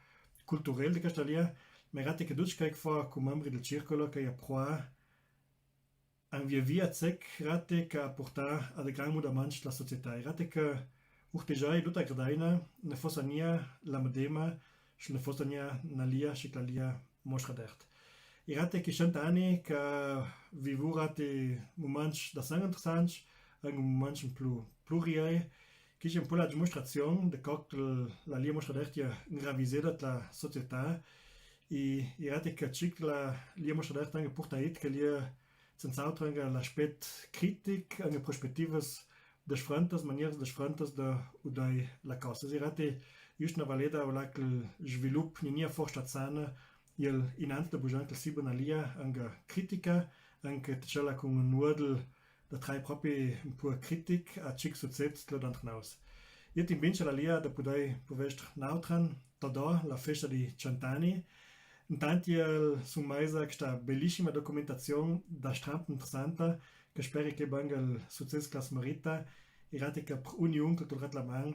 culturel de questa lia, ma irate che ducj chei che fo cumambri del circolo, chei a prova a invia via zec, irate che a purtà a de gran mudaments la società, irate che Urtigiai e tutta Gradaina ne fossa nie la medema, se ne fossa nie una lia, schi la lia Mostra d'Art. Irate chi cent'ani che vivu rati muments da san interessanti, anche muments un plu, plu riei, Chi xe un po la dimostrazion de co che la Lia Mostra d'Arte e je inraviseda te la società, e i rati che ciò che la Lia Mostra d'Arte anca purta ait, che l'è senza autro anca l'aspet critic, anca prospettivas difrentas, manieras difrentas de udai la cosa. I rati just na valeda là che el svilup n'è gnà forsa sana, e inanz de bugià che el siba na lia anca critica, anca te cela cun un uodel da trai propi un po' critic a ciò che suced là dentro naus. Io ti invito la Lia de pudei purvestr nautran, te dà la festa di cent'ani. Intant io sun maisa chesta bellissima documentazion da stramp interessanta, che speri che banga el succes che la se merita, e rati che per union che tu rat la man,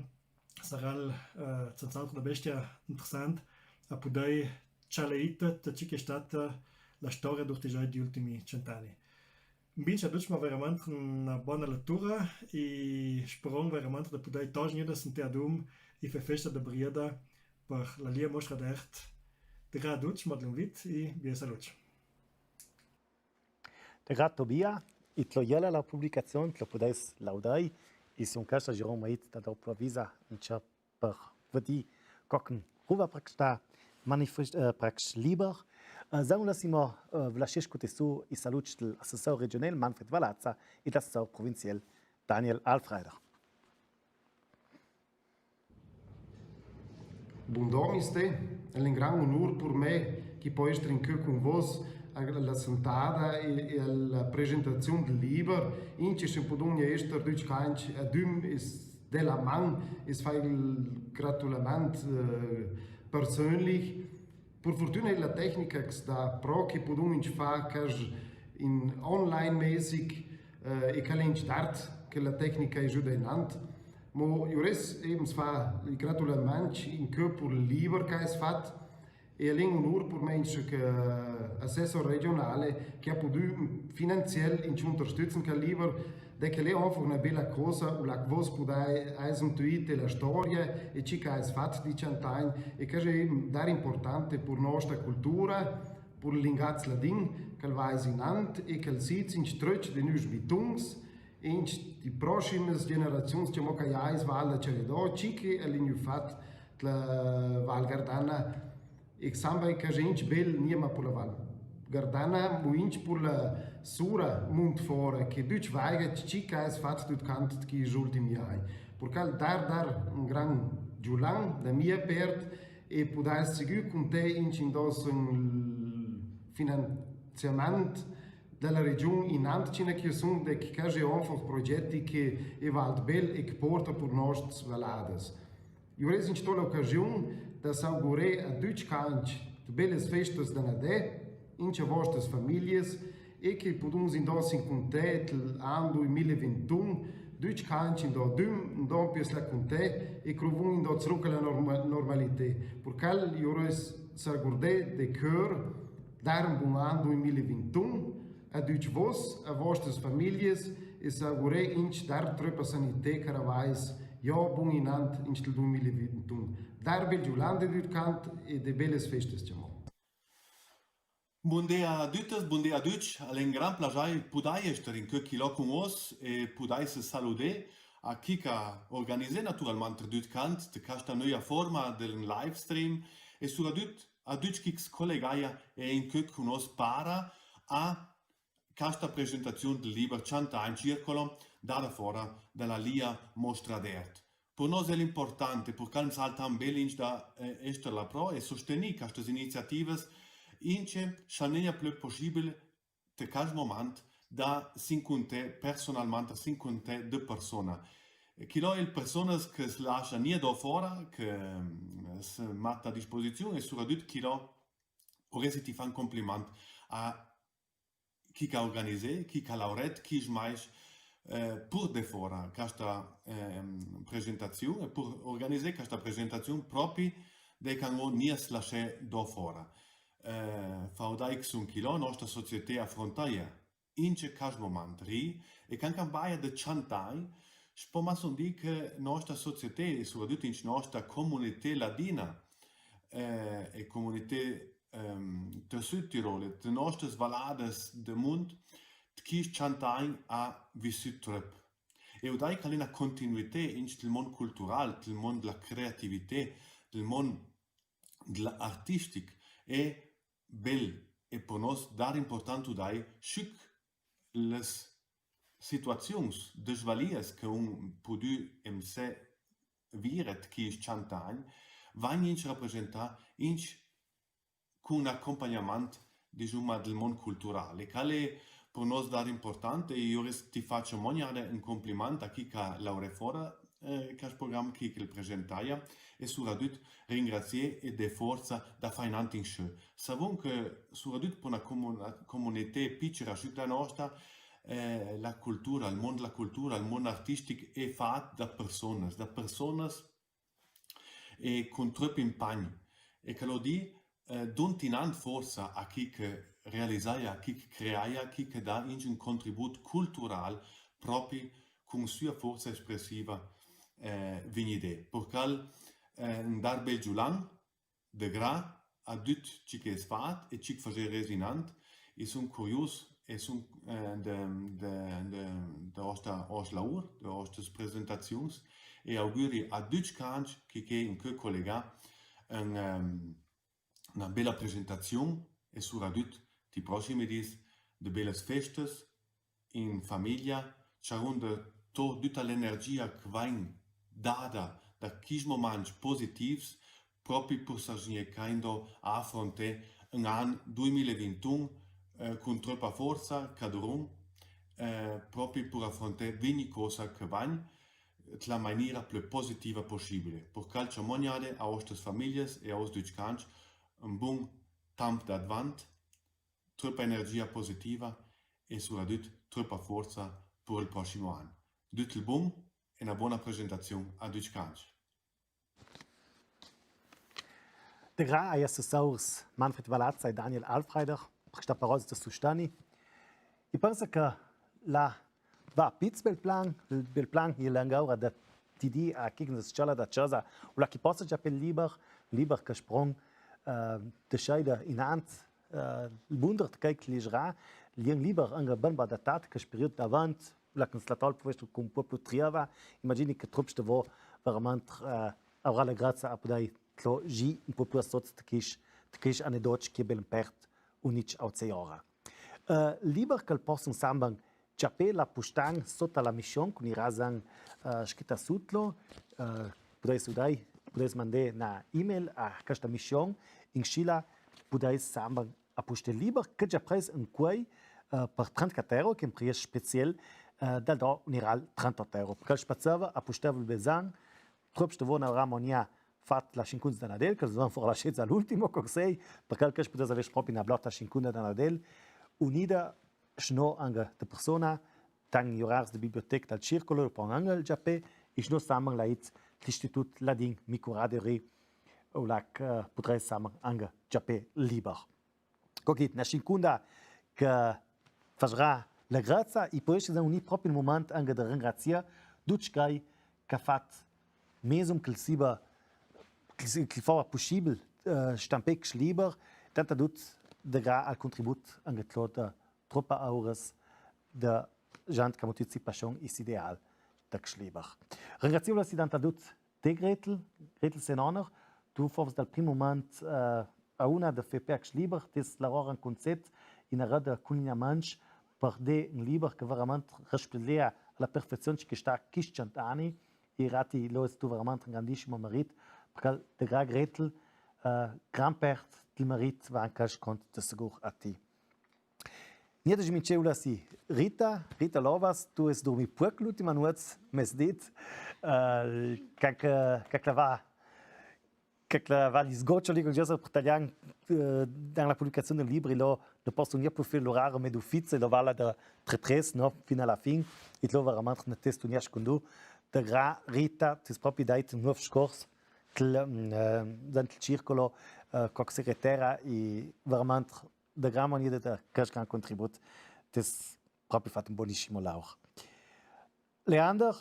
sarà, eh, senza autro da bestia interessant a pudei cialeit te ciò che xe stata la storia d'Urtigiai dei ultimi cent'ani. Invito a ducj ma veramente na bona lettura e speron veramente de pudei togi gnà de sentì adum e fè festa de brieda per la Lia Mostra d'Arte. Te gra a ducj, ma de l'invit e bia salut. Te gra Tobia, e te lo iela la publicazion, te lo pudeis laudei, e sun chesta giron ma ait da doplo visa in cia per vedi co che ruva per chesta manifest-, eh, per chest liber. Eh, zan la sima, eh, vlascescu te su i saluts de l'assessor regionel Manfred Valazza e de l'assessor provinciel Daniel Alfreder. Bundò, mistè, l'è un gran unur per me che po ester incö cun vos a la sentada e, e a la presentazion del liber, in che se podon ester ducj canc adum e s-, de la man e s-, fai el gratulament, eh, persönlich. Per furtüna e la tecnica che s-, da pro che podon inc fa casch in online mäßig, eh, e che l'è inc d'art che la tecnica e giuda inant. Mo io res eben s-, fa el gratulament incö per el liber che es fat, e l'è un unur per me inc che assessor regionale che ha pudü finanziel inc unterstützen chel liber, de che l'è einfach na bela cosa, là che vos pudei, eis intuite la storia e ciò che es fat dei cent'agn, e che xe dar importante per nostra cultura, per l'ingaz ladin, che el vaia inant e che el sedi inc tröcc de nus bituns, e inc de prossimas generazions, che mo che eis val da Ceredò, ciò che l'è gnù fat te la Val Gardana, e samba che xe inc bel gnà ma per la Val Gardana, mo inc per la sura Mont Fora, che ducj vaiga ciò che es fat dut cant chei ultimi agn. Perchè dar, dar un gran giulan da mia pert, e pudei sigür cuntei inc indoss un finanziament da la region inant, cina che sun de che casch e onfach progeti che e vald bel e che porta per nostas valadas. Io res inc to la ocasiun da s'augurè a ducj canc de belas festas da Nadè, inc a vostas famiglias, e che podon indoss incuntrer l'an doi mila e vintun, ducj canc indò dum, indò pies la cuntè, e che ruvon indò zruc a la norma-, normalità. Perchè io res s'augurè de cör, dar un bun an doi mila e vintun, a ducj vos, a vostas famiglias, e s'augurè inc dar tröpa sanità, caravais, io bun inant inc del doi mila e vintun. Dar bel giulan de dut cant e de belas festas, ciamò. Bundì a dutas, bundì a ducj, l'è un gran plasè pudei ester incö chilò cun vos e pudei se saludè a chi che organizè naturalment dut cant de chesta noia forma del livestream e suradut a ducj chi che s' colegaia e incö cun vos para a chesta presentaziun del liber Cent'agn circolo, dada fora da la Lia Mostra d'Art. Per nos l'è importante, perchè al salta ben inc da, eh, ester là pro e sostenì chestas iniziativas, inc che s'al n'è plu pussibil te chest moment da s'incuntrer personalment, da s'incuntrer de persona. Chilò e personas che s' lascia gnà do fora, che, mm, s' metta a disposiziun e suradut chilò o resti ti fa un compliment a chi che organizè, chi che laurè, chi smais, eh, pur de fora chesta, ehm, presentaziun e pur organizè chesta presentaziun propi de che no gnà s' lascia do fora. Eh, fa udai che sun chilò, nosta società afrontaia inc chest moment ri, e che anca baia de cent'agn, s' po massum dì che nosta società, e suradut inc nosta comunità ladina, eh, e comunità, ehm, te Südtirol, te nostas valadas de mund, de chescj cent'agn ha vissüt tröp. E udai che l'è na continuità inter il mont cultural, il mont dla creatività, il mont dla artistic, e bel, e par nos dar important udai, sciuc las situaziuns, disvalias che un pudü em se vire tchi cent agn, vagn inch rapresentà inch cun accompagnament, disuma, dal mont cultural. E chel l'è par nos dar important, e jeu rest ti faccio mognare un compliment a chi che laura fora, eh, chest program, chi che el presentaia, e suradüt ringrazià e dà forza da fà inant inscö. Savon che suradüt par na comuna-, comunità piccera sciuc la nostra, eh, la cultura, il mont dla cultura, il mont artistic è fat da personas, da personas e cun tropp impagn. E chel l'è di, eh, dunt inant forza a chi che realizaia, a chi che creaia, a chi che dà inch un contribut cultural propi cun sua forza espressiva, eh, vignidè. Par chel, eh, un dar bel giulan, de gra a düt tchi che es fat e tchi che fazeres inant, e sun curius, e sun, eh, de, de, de, de ostra, ostra laur, de ostras presentaziuns, e auguri a düt canch chi che in cheu collegà un, ehm, na bela presentaziun e suradüt ti prossimi dis de belas festas in famiglia, ciarun de tor düta l'energia che vegn dada da chescj moments positivs, propi par sa sgneca indo a afrontà un an dui mila e vintun, eh, cun troppa forza, cadrun, eh, propi par afrontà vigni cosa che vegn, dla manera plö positiva possibile. Par chel ciò mognade a ostras famiglias e a ost düt canch un bun tamp d'advant, troppa energia positiva e suradüt troppa forza par il prossimo an. Düt il bun e na bona presentaziun a düt canch. De gra a jesser saurs Manfred Valazza e Daniel Alfreider, par chestas parolas de sustani. I pensa che la va a piz bel plan, bel plan, i l'è angaura da ti dì a chi che nus sciola da cesa, u là chi possa già pel liber, liber che spron, eh, de scheida inant, eh, il bunder de chei che legerà, l'è un liber anche ben adattà, che speriut davant, u là che nus la tol può esser un po' plü trieva, imagini che tropps de vo veramente, eh, avrà la grazia a pudei tlo gi un po' plü a sot de chescj, de chescj anedots che bel impert unic auziora. Eh, liber che posson samban ciapè la pustan sota la mission, cun i rasan, eh, scritta sutlo, eh, pudeis udei, pudeis mandè na email a chesta mission, inscì la pudeis samban a pustà liber, che già pres un quei, eh, par trentaquatter euro, che un pries speciel, eh, dal do un iral trentotto euro. Che spazzava a pustà il besan, tropps de vo n'avrà mognà fat la scincunda da Nadel, che van for la sceza l'ultimo, co sei, par chel che pudeis aver propi na blotta scincunda da Nadel, unida, sno anche de persona, tan i orars de biblioteca dal circolo, pon anche il giapè, e sno samban la it, l'Istitut Ladin Micuraderie, u là che, eh, pudeis samban anche giapè liber. Co dit, na scincunda che fasrà la grazia, e po esse un propi moment anche de ringrazià ducj chei che à fat mesum che siba, che si, che fava pussibel, eh, stampà chest liber, tant a ducj de gra al contribut anche tro de troppa auras de gent che à metü si passion e s'ideal da chest liber. Ringrazià vus tant a ducj de Gretel, Gretel Senoner, tu fovs dal prim moment, eh, a una de fà per chest liber, tes lavorà in concet, in arreda cun in manch, par dà un liber che veramente respleghea a la perfeziun che sta chescj cent ani, e rati lo es tu veramente un grandissimo merit, parcè che de gra Gretel, eh, gran part dal merit va anche scont de sigur a ti. Gnente, mi ce vula si Rita, Rita Lovas, tu es durmì puec l'ultima nuot, m'es dit, eh, che, che, che la va, che la va li sgoccioli, come si dice per talian, eh, dan la publicazion del libri, lo, lo posto gnà più fil l'orario, me d'ufficio, lo va là da tre, tre, no, fin a la fin, e lo veramente ne testo gnà scundu, de gra Rita, tu es propi dait un nuov scors, che, mm, eh, dal circolo, eh, co segretera, e veramente de gran manera de chest gran contribut, tu es propi fat un bonissimo laur. Leander,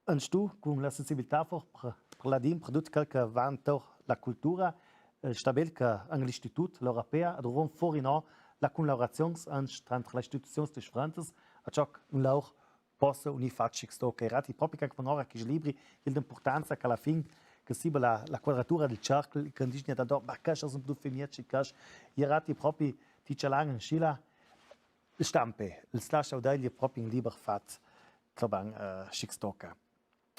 anstu, cun la sensibilità for, per, per ladin, per dut chel che va intor la cultura, eh, sta bel che anche l'Istitut, l'Europea, a duvon for, no, la collaborazion anche tra, tra las istituzions differentas, a ciò che un laur possa unì fats schi che sta, che i rati propi che van ora chei libri, i è d'impurtanza che alla fin che si la, la quadratura del cerchio, che dice da do, ma che sono due femminucce, che i rati propi ti ce l'hanno in scila, stampe, il slash audagli è propi un libro fatto, che ben, eh, schi che sta.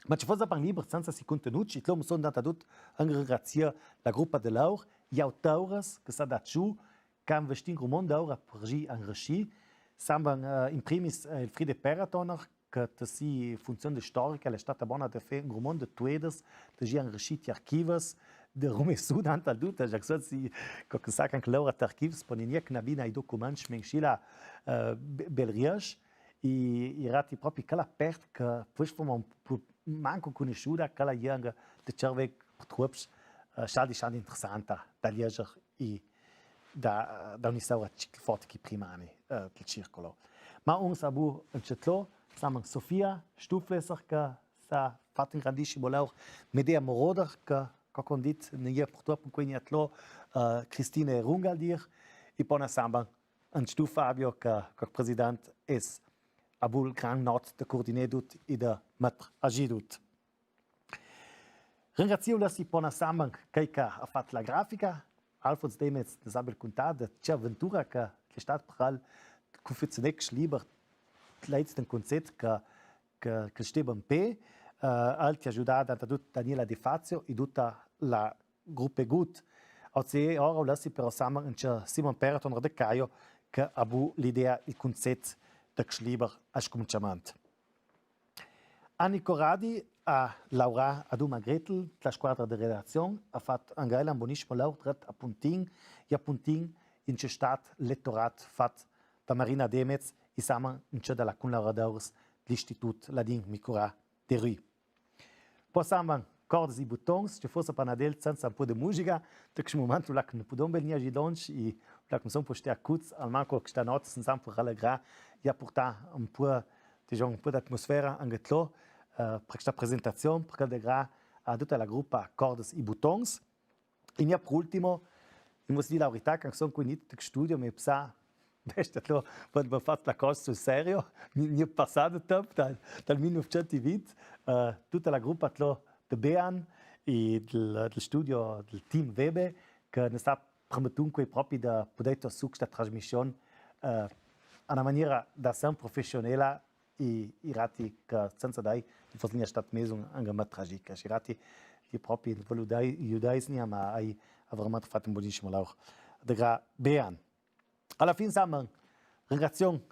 Ma ci fosse ben libri senza si contenuti, e lo sono andato tutto a ringraziare la gruppa dell'Aur, gli autori che sa da ciù, che han investito un mondo ora per gi an riuscì, sembra, eh, in primis, eh, Elfriede Peratoner, che te si funzione storica, l'è stata bona de fare un mondo de tuedes, de gi an riuscì ti archivas, de rumesù dant al dut, già che si, co che sa che anche l'ora ti archivs, poni gnec na bina i documenti, men scila, eh, be-, bel riesce, i, i rati propi che la pert, che poi forma un po' manco conosciuta, che la ianga de cerve, purtroppo, eh, sciadi, sciadi interessanta, da lieger i da, da un'isauria forte che prima ani, eh, del circolo. Ma un sabu un cetlo, saman Sofia Stufleser, che sa fatto un grandissimo lavoro, Medea Moroder, che, che condit, ne è purtroppo qui niatlo, eh, Christine Rungaldir, e poi saman un stu Fabio, che, che president es abul gran not de coordinedut e de metr agidut. Ringrazio la si pona saman, chei che ha fatto la grafica, Alfons Demez, de Sabel Contad, ce avventura che, che è stata per al confezionex liber, leits den concet che, che, che steva in pe, eh, al ti ha aiutà da tut Daniela De Fazio e tutta la gruppe gut. Oggi ora la si però saman, Simon Perton De Caio, che ha bu l'idea, il concet de liber a scominciamento. Anni Corradi ha laurà a Duma Gretel, la squadra de redazion, ha fatto anche ella un bonissimo lavoro dret a Puntin, e a Puntin in ce stat lettorat fatto da Marina Demez, e saman in ce da la cunlavoradors l'Istitut Ladin Micura de Rui. Po saman cordes e butons, ce fosse panadel senza un po' de musica, te che momento là che ne podon ben gnir gidonci, e là che son po' ste a cuz, almanco che sta not, senza un po' rallegrà, e a purtà un po', diciamo, un po' d'atmosfera, anche tlo, eh, per questa presentazione, per rallegrà a tutta la gruppa Cordes e Butons. E mia per ultimo, i mus dì la verità, che son qui in studio, me psa, veste tlo, quando me fat la cosa sul serio, mi, mi è passato tempo dal, dal millenovecento vinte, eh, tutta la gruppa tlo de Bean e del, del studio del team Webe, che ne sta permettendo qui proprio da poter su questa trasmissione, eh, a una maniera da sempre professionale, e i rati che senza dai, i fos linea stat meso anche ma tragica. I rati, i proprio, volu dai, i dai, ma hai, ha veramente fatto un bonissimo lavoro. De gra-, Bean. Alla fin saman, ringrazion,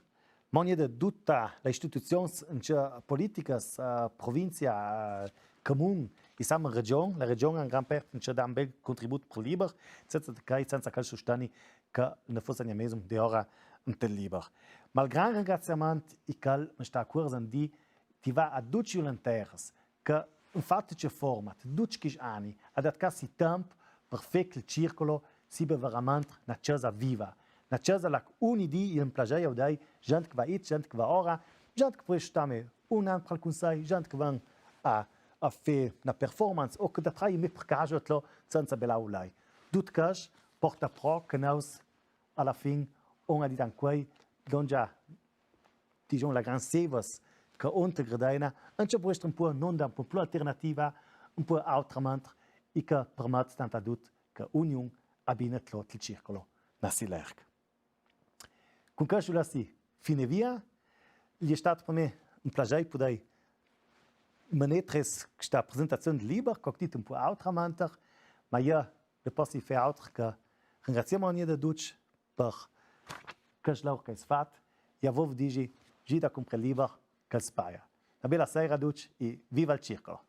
manie de tutta la istituzions, in ce politicas, eh, provinzia, eh, comun, e saman region, la region ha in gran parte in ce dà un bel contribut per liber, senza che, senza che al sosteni che ne fosse gnà meso de ora inte liber. Ma il gran ringraziament è che me sta a cuor di, di va a ducj i volontaires, che in fat ce format, ducj chescj ani, a dat ca si temp per fé che il circolo sibe veramente na cesa viva. Na cesa là che ogni dì i è in plager, i è dai, gent che va it, gent che va ora, gent che pò stà me un an per il consei, gent che van a, a fé na performance, o che da trai me per caso tlo, senza bela ulai. Dut cas porta pro che nous, alla fin, on a dit anquei, dongia, diciamo, la gran sevas, che on te gradina, anche può essere un po' non da un po' più alternativa, un po' autrament, e che permette tanto a dut che ognun abbina tlo il circolo na si lerg. Cun questo la si fine via, l'è stat per me un plager podei manetres questa presentazione de liber, che ho dit un po' autramente, ma io ne possi fé auter che ringrazià manie de ducj per quest lavoro che hai fat, e a vov digi, gida cumpre liber, che spaia. Na bela sera a ducj e viva il circolo!